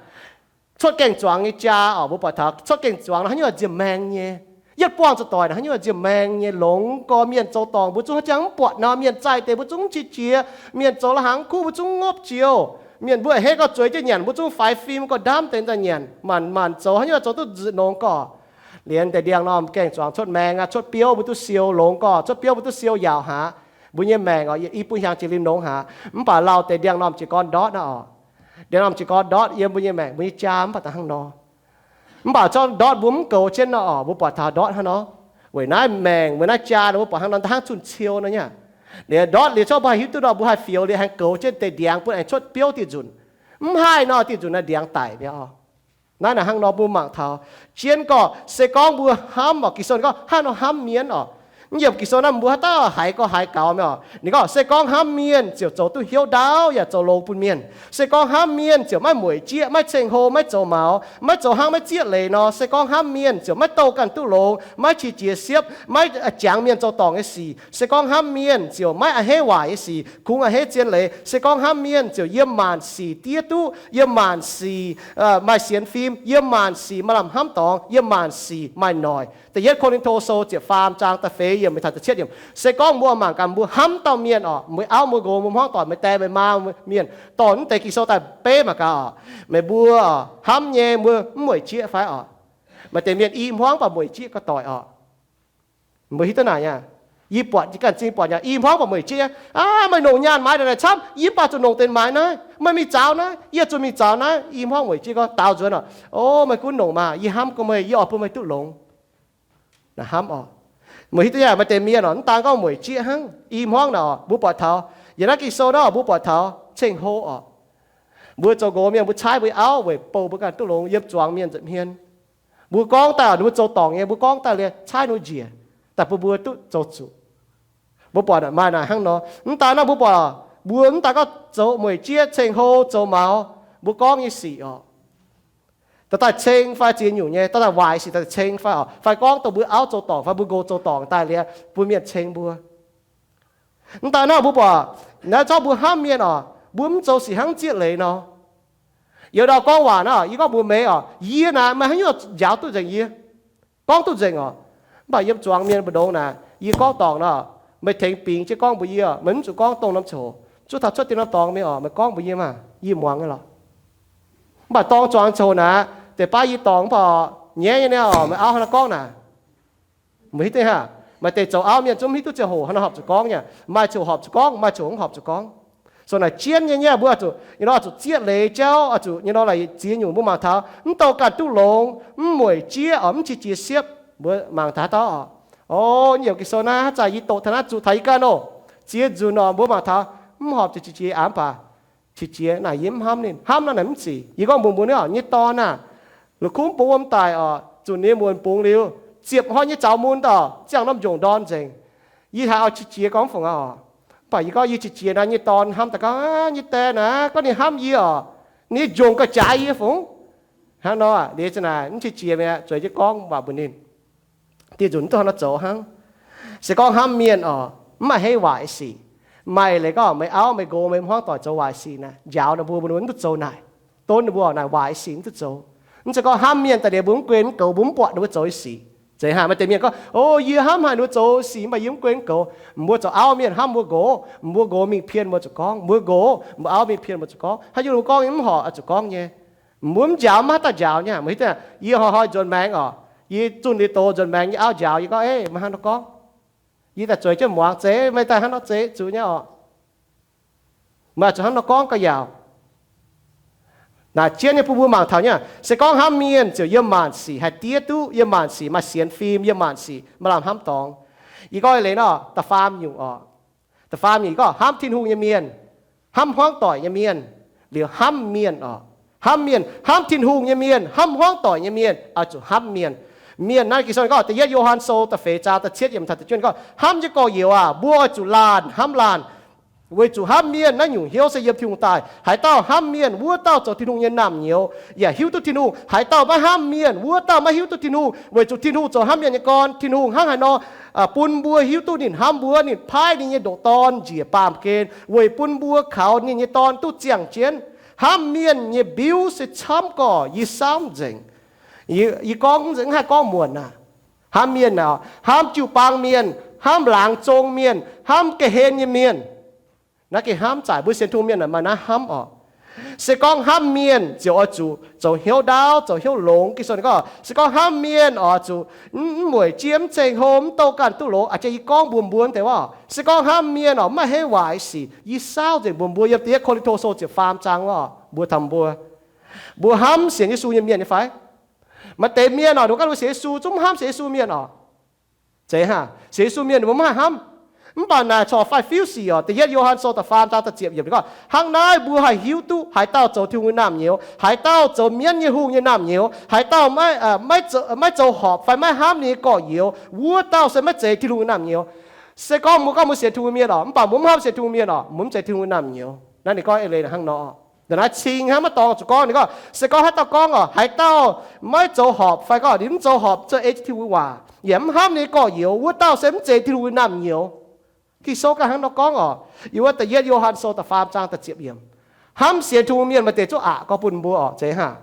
Cuotv gaeng-zuangx nyei jaa oc, mbuo buatc taux cuotv gaeng-zuangx nor haaix nyungc nziex maengx nyei. Yietv buangh zuqc doic nor haaix nyungc nziex maengx nyei, longx gorx mienh zoux dorngc mbuo zungv haaix jangx mv buatc nor, mienh zaih deix mbuo zungv qiex jiez, mienh zoux la'hnaangx kuv mbuo zungv ngopv jiouv. Mienh mbuo a'hneiv gorx zueiz jienv nyanc mbuo zungv faix fim gorx ndaamv deix daaih nyanc, maanc maanc zoux haaix nyungc zoux duqv nziex longx gorx. Liuz deix ndiangx-normh gaeng-zuangx cuotv maengx aqv, cuotv biouv mbuo duqv siou longx gorx, cuotv biouv mbuo duqv siou yaauc haic. Mbuo nyei maengc oc, i buo hnyangx jiex liuz longx haic. Mv baac lauh deix ndiangx-normh jiez gorn ndortv aqv oc. Ndiangx-normh jiez gorn ndortv yiem mbuo nyei maengc, mbuo nyei jaa mv baac daaih hnangv nor. Mv baac zorqv ndortv mbuo mv goux jienv nor oc, mbuo buatc taux ndortv hnangv nor. Weic naaiv maengc, weic naaiv jaa nor mbuo buatc hnangv nor daaih hnangv cun-ciou nor nyei. Liuz ndortv liuz zorqv mbuo haih hiuv duqv nor mbuo haih fioux liuz haih goux jienv deix ndiangx bun aengx cuotv biouv diuh nzunc. Mv haih nor diuh nzunc naaiv ndiangx daic mi'aqv oc. Naaiv naaic hnangv nor mbuo mangc taux jienv gorx, se gorngv mbuo hnamv oc, Ging-Sou gorngv hnangv nor hnamv mienh oc. Yiem Ging-Sou naaiv mbuo haaix dauh haiz gorx haiz gaux mienh oc. Ninh gorngv se gorngv hnamv mienh ziouc zoux duqv hnyouv ndaauv yaac zoux longx bun mienh. Se gorngv hnamv mienh ziouc maiv mueic jieqv, maiv ceng hlo, maiv zoux maux, maiv zoux hnangv maiv zieqv leiz nor. Se gorngv hnamv mienh ziouc maiv douh ganh duqv longx, maiv qiex jiez siepv, maiv jangx mienh zoux dorngc nyei sic. Se gorngv hnamv mienh ziouc maiv a'hneiv waaic nyei sic, kungx a'hneiv zien leiz. Se gorngv hnamv mienh ziouc yiem maanc sic diev duqv, yiem maanc sic maaih sienx fim, yiem maanc sic maaih lamh hnamv dorngx, yiem maanc sic maaih noic. Da'yietv Ko^lin^to Sou ziepc faam zaang da'feix yiemc mingh taux da'cietv yiemc. Se gorngv mbuo mangc gaax mbuo hnamv dauh mienh oc, meih auv meih nqox meih hmuangv doic meih die meih maa mienh, dorh naaiv deix Ging-Sou daaih beiv mangc gaax oc, meih mbuo hnamv nyei mbuo mv mueic jieqv fai oc? Maaih deix mienh i hmuangv baac mueic jieqv ga'doic oc. Mbuo hiuv duqv naaic aqv. Yie buatc, yie ganh zingh buatc nyei, i hmuangv baac mueic jieqv aqv. Aa, meih longc nyaanh maaiz ndongc naaic camv, yie mv baac zuqc longc deix maaiz naaiv. Meih mingh zaux naaiv, yie zuqc mingh zaux naaiv. I hmuangv mueic jieqv gorngv daaux nzuonx oc. O, meih gunv longc maah, yie hnamv gorngv meih, yie oix bun meih duqv longx. Naaiv hnamv oc. Mbuo hiuv duqv yaac maaih deix mienh oc, mv daan gorngv mueic jieqv hnangv, i hmuangv naaic oc, mbuo buatc taux, yiem naaiv Ging-Sou naaiv oc, mbuo buatc taux ceng hlo oc. Mbuo zoux nqox mienh mbuo caaiv mbuo auv weic bouh mbuo ganh duqv longx, yiem zuangx mienh nza'hmien. Mbuo gorngv daaih oc, ninh mbuo zoux dorngc nyei, mbuo gorngv daaih liuz caaiv ninh mbuo njiec, daaih bun mbuo duqv zoux zuqc. Mbuo buatc maaih naaic hnangv nor. Mv daan naaiv mbuo buatc, mbuo mv daan gorngv zoux mueic jieqv, ceng hlo, zoux maux, mbuo gorngv nyei sic oc, daaih daaih ceng fai ziex nyungc nyei, daaih daaih waaic sic daaih ceng fai oc, fai gorngv dongh mbuo auv zoux dorngc fai mbuo nqox zoux dorngc daaih liuz bun mienh ceng mbuo. Mv daan naaiv mbuo buatc, naaiv zorqv mbuo hnamv mienh oc, mbuo mv zoux sic hnangv zieqv leiz nor. Youz ndau gorngv waac naaiv, yie gorngv mbuox meih oc, yie naaic maaih haaix nyungc njaaux duqv nzengc yie, gorngv duqv nzengc oc. Mv baac yiem zuangx mienh mbu'ndongx naaic, yie gorngv dorngc nor, meih tengx bingx jienv gorngv mbuox yie oc, meih mv zuqc gorngv dongh norm coc, zuov taux cuotv dien norm dorngx mingh oc, meih gorngv mbuox yie maah, yie muangx nyei lorqc. Mv baac dorng zuangx coc naaic, deix baav yie dorngc mv baac nyaiv nyei niaa oc, meih auv hnangv naaiv gorngv naaic. Meih hiuv duqv haav, maaih deix zoux auv mienh zungv mv hiuv duqv ziangh hoc hnangv naaiv horpc zuqc gorngv nyei, maaih coc horpc zuqc gorngv, maaih coc mv horpc zuqc gorngv. So naaic jienv nyei nyei mbuo zuqc nyei nor, zuqc zieqv leiz jauv, zuqc nyei nor laaix ziex nyungc mbuo mangc taux mv douh ganh duqv longx, mv mueic jieqv oc, mv qiex jiez siepv, mbuo mangc taux haaix dauh oc. O, yiem Ging-Sou naaiv haaix zanc yie doqc taux naaiv zuqc taux yie ganh oc. Ziex nzunc oc, mbuo mangc taux mv horpc zuqc qiex jiez aqv, mv baac qiex jiez naaic yie mv hnamv ninh, hnamv naaiv naaic mv zic. Yie gorngv mbuox mbuo nyei oc, nyei dorn aah, la'kuqv bungx wuom daic oc, zuqc ninh muonc bungx liuz, ziepc hnoi nyei zaux mun daaih ziangh norm njongc ndorn nzengc. Yie haiz oix qiex jiez gorngv fungc aqv oc. Mv baac yie gorngv yie qiex jiez naaic, nyei dorn hnamv daaih gorngv, nyei die naaic, gorngv ninh hnamv yie oc, ninh njongc gauh jaaix yie fungc. Hnangv nor, liuz za'naaic mv qiex jiez mi'aqv, zueiz jienv gorngv waac mbuox ninh. Dieh nzunc mv duqv hnangv nor zoux hnangv. Se gorngv hnamv mienh oc, mv maaih hei waaic sic. Maaih leiz gorngv meih auv meih nqox meih hmuangv doic zoux waaic sic naaic, njaaux ninh mbuo, mbuo mv duqv zoux naaic. Donv ninh mbuo naaic waaic sic mv duqv zoux. Mv zeiz gorngv hnamv mienh daaih liuz mbuo mv guen mv goux, mbuo mv buatc ninh mbuo zoux nyei sic. Zeiz haaix, maaih deix mienh gorngv, o, yie hnamv haic ninh mbuo zoux sic, mv baac yie mv guen mv goux. Mbuo zoux auv mienh hnamv mbuo nqox, mbuo nqox mingh pien mbuo zuqc gorngv, mbuo nqox, mbuo auv mingh pien mbuo zuqc gorngv. Haaix nyungc mbuo gorngv nyei mv horpc oix zuqc gorngv nyei. Mbuo mv njaaux mv haih daaih njaaux nyei. Mbuo hiuv duqv, yie hnoi-hnoi nzuonx maengx oc, yie zunh liuz doz nzuonx maengx, yie auv njaaux yie gorngv, ei, meih hnangv nor gorngv. Yie daaih zueiz jienv muangx, zeiz, meih daaih hnangv nor zeiz zuqc nyei oc. Meih zuqc hnangv nor gorngv gauh yaauc. Naaic jienv nyei bun mbuo mangc taux nyei, se gorngv hnamv mienh ziouc yiem maanc sic haih diev duqv, yiem maanc sic maaih sienx fim, yiem maanc sic maaih lamh hnamv dorngx. Yie gorngv leiz nor, da'faam nyungc oc. Da'faam nyungc yie gorngv hnamv Tin-Hungh nyei mienh, hnamv hmuangv doic nyei mienh, liuz hnamv mienh oc. Hnamv mienh, hnamv Tin-Hungh nyei mienh, hnamv hmuangv doic nyei mienh, oix zuqc hnamv mienh. Mienh naaiv Ging-Sou gorngv, da'yietv Yo^han Sou da'feix zaang da'cietv yiemc taux da'juov gorngv, hnamv nyei gorx-youz aac, mbuo oix zuqc laanh hnamv laanh. Weic zuqc hnamv mienh naaiv nyungc hnyouv se yiem Tin-Hungh daaih. Haaix dauh hnamv mienh, wuov dauh zoux Tin-Hungh nyei naamh nyouz yaac hiuv duqv Tin-Hungh. Haaix dauh maiv hnamv mienh, wuov dauh maiv hiuv duqv Tin-Hungh, weic zuqc Tin-Hungh zoux hnamv mienh nyei gorn. Tin-Hungh hnangv haaix nor bun mbuo hiuv duqv ninh hnamv mbuo, ninh paaiv ninh nyei ndoqc Dorn njiec baamh gen weic bun mbuo kaux ninh nyei Dorn duqv ziangh jienv. Hnamv mienh nyei mbiuv se camv gorx, yie saauv nzengc. Yie gorngv nzengc, mv haih gorngv muonc aac. Hnamv mienh aac, hnamv jiu-baang mienh, hnamv laangz zong mienh, hnamv ga'hlen nyei mienh. Naaiv gengh hnamv zaaic mbuo sienx Tin-Hungh mienh maaih naaiv hnamv oc. Se gorngv hnamv mienh ziouc oix zuqc zoux hnyouv ndaauv, zoux hnyouv longx. Ging-Sou gorngv, se gorngv hnamv mienh oix zuqc mv mueic jieqv, mv ceng hlo, mv douh ganh duqv longx. A'jang yie gorngv mbuox mbuo deix waac, se gorngv hnamv mienh oc, mv maaih hei waaic sic. Yie saauv nzengc mbuox mbuo yiem da'yietv Ko^lin^to Sou ziepc faam zaang waac mbuox taux mbuo, mbuo hnamv sienx Yesu nyei mienh nyei fai? Maaih deix mienh oc, ninh mbuo ganh mbuo sienx Yesu zungv mv hnamv sienx Yesu mienh oc. Zeiz haac, sienx Yesu mienh ninh mbuo mv haih hnamv. Mv baac naaic corc fai fiuv sic oc. Da'yietv Yo^han Sou da'faam zaang da'ziepc yiemc ninh gorngv, hnangv naaiv mbuo haih hiuv duqv haaix dauh zoux Tin-Hungh nyei naamh nyouz, haaix dauh zoux mienv nyei hungh nyei naamh nyouz, haaix dauh maiv, maiv zoux horpc fai maiv hnamv ninh nyei gorx-youz, wuov dauh se maiv zeiz Tin-Hungh nyei naamh nyouz. Se gorngv mbuo gorngv mbuo sienx Tin-Hungh mienh oc, mv baac mbuo mv hnamv sienx Tin-Hungh mienh oc, mbuo mv zeiz Tin-Hungh nyei naamh nyouz. Naaiv ninh gorngv eix leiz hnangv nor. Naaiv cing hnangv maiv dorngx zuqc gorngv ninh gorngv, se gorngv haaix dauh gorngv oc, haaix dauh maiv zoux horpc fai gorngv ninh mv zoux horpc zoux ei jienv Tin-Hungh nyei waac yaac mv hnamv ninh nyei gorx-youz, wuov dauh se mv zeiz Tin-Hungh nyei naamh nyouz. Ging-Sou ganh hnangv nor gorngv oc. Yiem wuov da'yietv Yo^han Sou da'faam zaang da'ziepc yiemc. Hnamv sienx Tin-Hungh mienh maaih deix zuqv aqc gorngv bun mbuo oc, zeiz hnangv.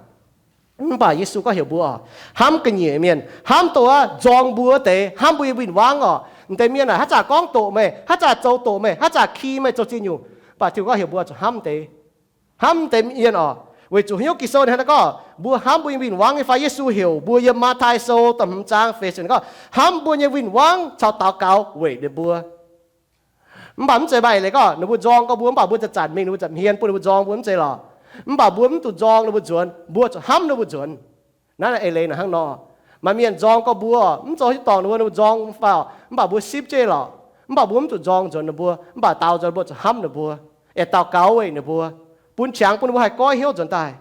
Mv baac Yesu gorngv heuc mbuo oc, hnamv ga'nyiec mienh, hnamv dongh wuov nzorng mbuo wuov deix, hnamv mbuo nyei win-wangv oc. M'deix mienh aah, haaix zanc gorngv doqc meih, haaix zanc zoux doqc meih, haaix zanc ki meih zoux ziex nyungc, mv baac Tin-Hungh gorngv heuc mbuo zuqc hnamv deix, hnamv deix mienh oc. Weic zuqc hnyouv Ging-Sou ninh hnangv naaiv gorngv mbuo hnamv mbuo nyei win-wangv nyei fai Yesu heuc mbuo yiem Matv^tai Sou da'hmz zaang feix ziepc ninh gorngv, hnamv mbuo nyei win-wangv caux daux gaux weic ninh mbuo. Mv baac mv zeiz maaih eix leiz gorngv ninh mbuo nzorng gorngv mbuo mv baac mbuo zanc-zanc mingh ninh mbuo zanc hmien bun ninh mbuo nzorng mbuo, mv zeiz lorqc. Mv baac mbuo mv zuqc nzorng ninh mbuo nzuonx, mbuo zuqc hnamv ninh mbuo nzuonx. Naaiv eix leiz naaic hnangv nor. Maaih mienh nzorng gorngv mbuo mv zoux hiuv dorngc ninh mbuo, ninh mbuo nzorng fai oc, mv baac mbuo sipv jienv lorqc. Mv baac mbuo mv zuqc nzorng nzuonx ninh mbuo, mv baac daaux nzuonx mbuo zuqc hnamv ninh mbuo, aengx daux gaux weic ninh mbuo, bun qangx bun ninh mbuo haih goiv hnyouv nzuonx daaih.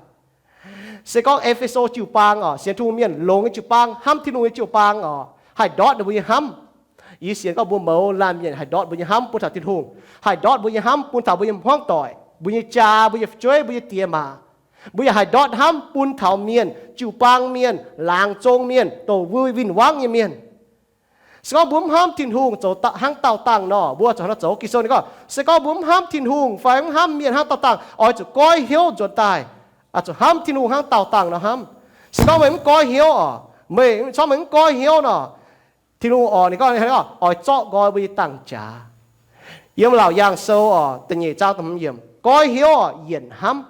Se gorngv E^fe^so jiu-baang oc, sienx Tin-Hungh mienh longx nyei jiu-baang, hnamv Tin-Hungh nyei jiu-baang oc, haih ndortv ninh mbuo nyei hnamv. Yie sienx gorngv mbuo mouz laanh mienh haih ndortv mbuo nyei hnamv bun taux Tin-Hungh, haih ndortv mbuo nyei hnamv bun taux mbuo nyei hmuangv doic, mbuo nyei jaa, mbuo nyei fu'jueiv, mbuo nyei diex maac. Mbuo yaac haih ndortv hnamv bun taux mienh, jiu-baang mienh, laangz zong mienh, dongh mbuo win-wangv nyei mienh. Se gorngv mbuo mv hnamv Tin-Hungh zoux hnangv daauh dangh nor, mbuo zuqc hnangv nor zoux. Ging-Sou ninh gorngv, se gorngv mbuo mv hnamv Tin-Hungh fai mv hnamv mienh hnangv daauh dangh, oix zuqc goiv hnyouv nzuonx daaih, zuqc hnamv Tin-Hungh hnangv daauh dangh nor hnamv. Se gorngv meih mv goiv hnyouv oc, meih, se gorngv meih mv goiv hnyouv nor, Tin-Hungh oix, ninh gorngv, oix zorqv nqoi mbuo nyei dangh jaax. Yiem Laauc Yaangh Sou oc, da'nyeic zaang da'hmz yiemc, goiv hnyouv oc, yienc hnamv.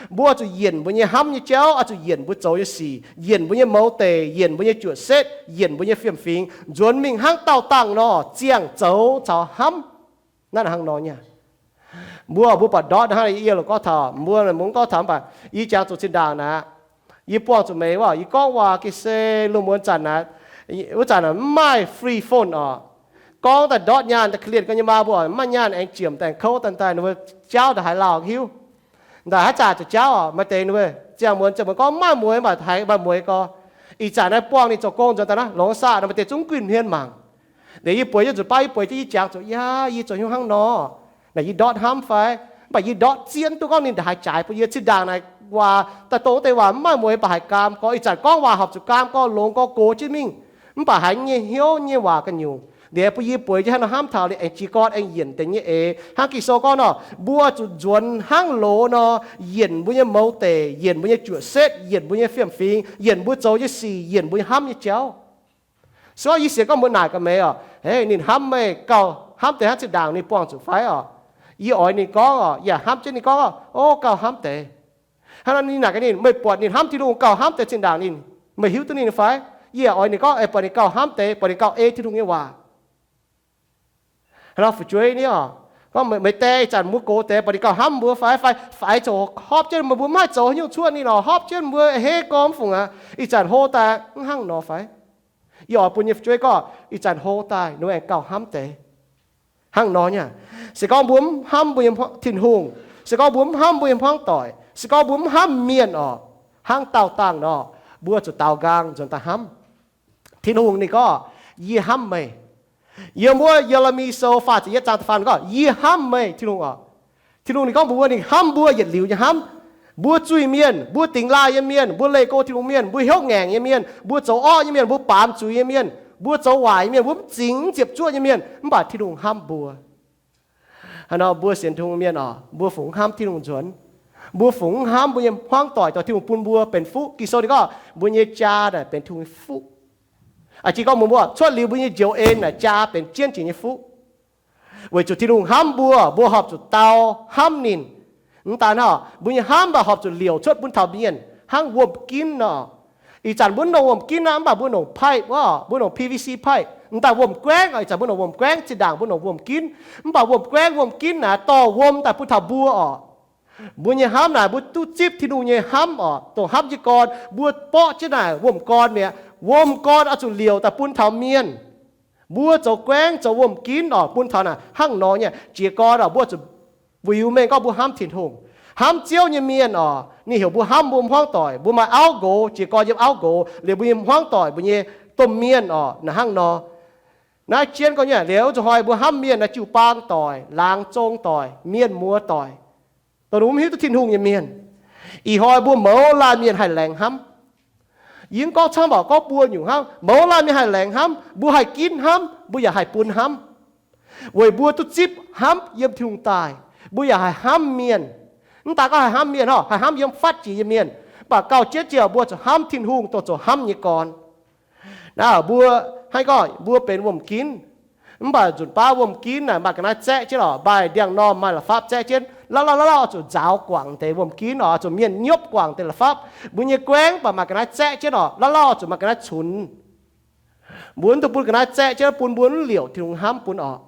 Mbuo zuqc yienc mbuo nyei hnamv nyei jauv, oix zuqc yienc mbuo zoux nyei sic, yienc mbuo nyei mouz deic, yienc mbuo nyei juoqc setv, yienc mbuo nyei fiem-fingx, nzuonx mingh hnangv daauh dangh nor, ziangh zoux caux hnamv. Naaiv hnangv nor nyei. Mbuo, mbuo buatc ndortv hnangv yie loc gorngv taux mbuo, mbuo mv gorngv taux mv baac yie jangx zuqc zinh ndaangc naaic, yie buangh zuqc meih wuov, yie gorngv waac ga'sie lungh muonz zanc naaic, wuov zanc naaic mv maaih free phone oc. Gorngv daaih ndortv nyaanh daaih, ka'lienh ga'nyei maa mbuo mv maaih nyaanh aengx jiemc daaih kouv daaih, ninh mbuo jauv ndaaih haaix lauh hiuv. Ndaaih haaix zanc zuqc jauv oc, maaih deix ninh mbuo ziangh muonz ziangh muonz gorngv mv maaih mueiz, mv baac haiz maaih mueiz gorx. Ih zanc naaiv buangh ninh zoux gong nzuonx daaih naaiv, longc saah nor maaih deix zungv guinh hmien mangc. Liuz yie bueix nyei nzunc baav yie bueix jienv yie jangx zuqc, yaac yie zoux hnyouv hnangv nor, naaic yie ndortv hnamv fai? Mv baac yie ndortv zieqv duqv gorngv ninh ndaaih haaix jaaix bun yie. Zinh ndaangc naaic waac daaih dongh wuov deix waac mv maaih mueiz, mv baac haiz gaam gorx. Ih zanc gorngv waac horpc zuqc gaam gorx, longx gorx, gox jienv mingh. Mv baac haiz nyei hnyouv nyei waac ga'nyungc. Liuz bun yie bueix jienv hnangv nor hnamv taux liuz aengx jiez gorn aengx yienc deix nyei eix. Hnangv Ging-Sou gorngv nor, mbuo zuqc nzuonx hnangv loz nor, yienc mbuo nyei mouz deic, yienc mbuo nyei juoqc setv, yienc mbuo nyei fiem-fingx, yienc mbuo zoux nyei sic, yienc mbuo nyei hnamv nyei jauv. Se gorngv yie sienx gorngv mbuo naaic gaax meih oc, hei, ninh hnamv meih gauh hnamv deix hnangv zinh ndaangc ninh buangh zuqc fai oc? Yie oix ninh gorngv oc, yaac hnamv jienv ninh gorngv, o, gauh hnamv deix. Hnangv nor ninh naaic gaax ninh, meih buatc ninh hnamv Tin-Hungh gauh hnamv deix zinh ndaangc ninh, meih hiuv duqv ninh fai? Yie yaac oix ninh gorngv, buatc ninh gauh hnamv deix, buatc ninh gauh ei Tin-Hungh nyei waac. Hnangv nor fu'jueiv ni oc, gorngv meih die ih zanc mbuo gox deix, buatc ninh gauh hnamv mbuo fai? Fai, fai zoux horpc jienv meih mbuo mv haih zoux haaix nyungc cuotv ninh oc, horpc jienv mbuo hei gormx fungc aqv, ih zanc hlo daaih mv hnangv nor fai? Yie oix bun yie nyei fu'jueiv gorngv, ih zanc hlo daaih ninh aengx gauh hnamv deix. Hnangv nor nyei. Se gorngv mbuo mv hnamv mbuo nyei Tin-Hungh, se gorngv mbuo mv hnamv mbuo nyei hmuangv doic, se gorngv mbuo mv hnamv mienh oc, hnangv daauh dangh nor, mbuo zuqc daaux nqaang nzuonx daaih hnamv. Tin-Hungh ninh gorngv, yie hnamv meih. Yiem wuov Ye^le^mi Sou faah ziepc yietv zaang da'faam gorngv, yie hnamv meih, Tin-Hungh oc. Tin-Hungh ninh gorngv mbuox mbuo ninh hnamv mbuo yietc liuz nyei hnamv. Mbuo zuiz-mienh, mbuo dingx laaih nyei mienh, mbuo leih go Tin-Hungh mienh, mbuo hnyouv ngaengc nyei mienh, mbuo zoux orqv nyei mienh, mbuo baamz zuiz nyei mienh, mbuo zoux waaic nyei mienh, mbuo mv zingx mv ziepc zuoqv nyei mienh, mv baac Tin-Hungh hnamv mbuo. Hnangv nor mbuo sienx Tin-Hungh mienh oc, mbuo fungx hnamv Tin-Hungh nzuonx? Mbuo fungx hnamv mbuo nyei hmuangv doic, dorh Tin-Hungh bun mbuo benx fuqv? Ging-Sou ninh gorngv mbuo nyei jaa naaic benx Tin-Hungh nyei fuqv. Aa, jiex gorngv mbuo, mbuo cuotv liuz mbuo nyei njoux en naaic jaa benx jienv jiex nyei fuqv. Weic zuqc Tin-Hungh hnamv mbuo, mbuo horpc zuqc dau hnamv ninh. Mv daan hnangv, mbuo nyei hnamv mv baac horpc zuqc liouc cuotv bun taux mienh hnangv wuom-ginv nor. Ih zanc mbuo mv longc wuom-ginv aqv, mv baac mbuo longc pipe wuov, mbuo longc P V C pipe. Mv daaih wuom-guaengv oc, ih zanc mbuo longc wuom-guaengv, zinh ndaangc mbuo longc wuom-ginv. Mv baac wuom-guaengv wuom-ginv naaic dorh wuom daaih bun taux mbuo oc. Mbuo nyei hnamv naaic mbuo duqv zipv Tin-Hungh nyei hnamv oc, dongh hnamv jiez gorn mbuo borqv jienv naaic wuom-gorn mi'aqv. Wuom-gorn oix zuqc liouc daaih bun taux mienh. Mbuo zoux guaengv zoux wuom-ginv oc, bun taux naaic hnangv nor nyei jiez gorn oc, mbuo zuqc wiu mengh gorngv mbuo hnamv Tin-Hungh. Hnamv Ziouv nyei mienh oc, ninh heuc mbuo hnamv mbuo hmuangv doic. Mbuo maaih auv nqox, jiez gorn yiem auv nqox, liuz mbuo nyei hmuangv doic, mbuo nyei domh mienh oc, naaic hnangv nor. Naaiv jienv gorngv nyei liuz zuqc hnoi mbuo hnamv mienh naaic jiu-baang doic, laangz zong doic, mienh muoz doic, dongh mv hiuv duqv Tin-Hungh nyei mienh. Ih hnoi mbuo mouz laanh mienh haih laengz hnamv. Yie mv gorngv camv oc, gorngv buo nyungc hnangv. Mouz laanh mienh haih laengz hnamv, mbuo haih ginv hnamv, mbuo yaac haih bun hnamv. Weic mbuo duqv zipv hnamv yiem Tin-Hungh daaih, mbuo yaac haih hnamv mienh. Mv daaih gorngv haih hnamv mienh oc, haih hnamv yiem fatv jiex nyei mienh. Mv baac gauh jieqv jiex mbuo zuqc hnamv Tin-Hungh dongh zoux hnamv nyei gorn. Naaiv mbuo hnangv gorngv mbuo benx wuom-ginv, mv baac nzunc baav wuom-ginv naaic maaih ga'naaiv zaeqv jienv oc, maaih ndiangx-normh maaih la'fapv zaeqv jienv, lauh lauh lauh lauh oix zuqc nzaaux guangc deix wuom-ginv oc, oix zuqc mienh nyopv guangc deix la'fapv. Mbuo nyei guaengv baac maaih ga'naaiv zaeqv jienv oc, lauh lauh oix zuqc maaih ga'naaiv cunx. Mbuo mv dungx bun ga'naaiv zaeqv jienv, bun mbuo mv liouc Tin-Hungh hnamv bun oc.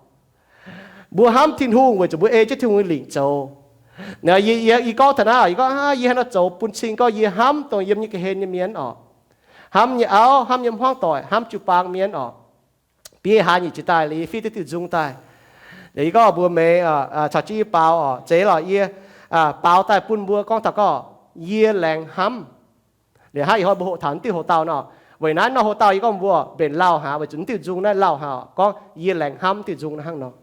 Mbuo hnamv Tin-Hungh weic zuqc mbuo ei jienv Tin-Hungh nyei lingc zoux. Yie, yie gorngv taux naaiv, yie gorngv, yie haaix nor zoux bun cing gorngv yie hnamv dongh yiem nyei ga'hlen nyei mienh oc. Hnamv nyei auv, hnamv nyei hmuangv doic, hnamv jiu-baang mienh oc. Biei hlaax nyic jiex daaih liuz yie fiev diuh diuh nzung daaih. Yie gorngv mbuox meih caux jienv yie baaux oc, zeiz lorqc yie baaux daaih bun mbuo gorngv taux gorngv yie laengz hnamv. Liuz hnangv ih hnoi mbuo hoqc taux naaiv diuh hoc-dauh nor, weic naaiv nor hoc-dauh yie gorngv mbuo mbenc lauh hlaax weic zuqc naaiv diuh nzung naaiv lauh hlaax gorngv yie laengz hnamv diuh nzung hnangv nor.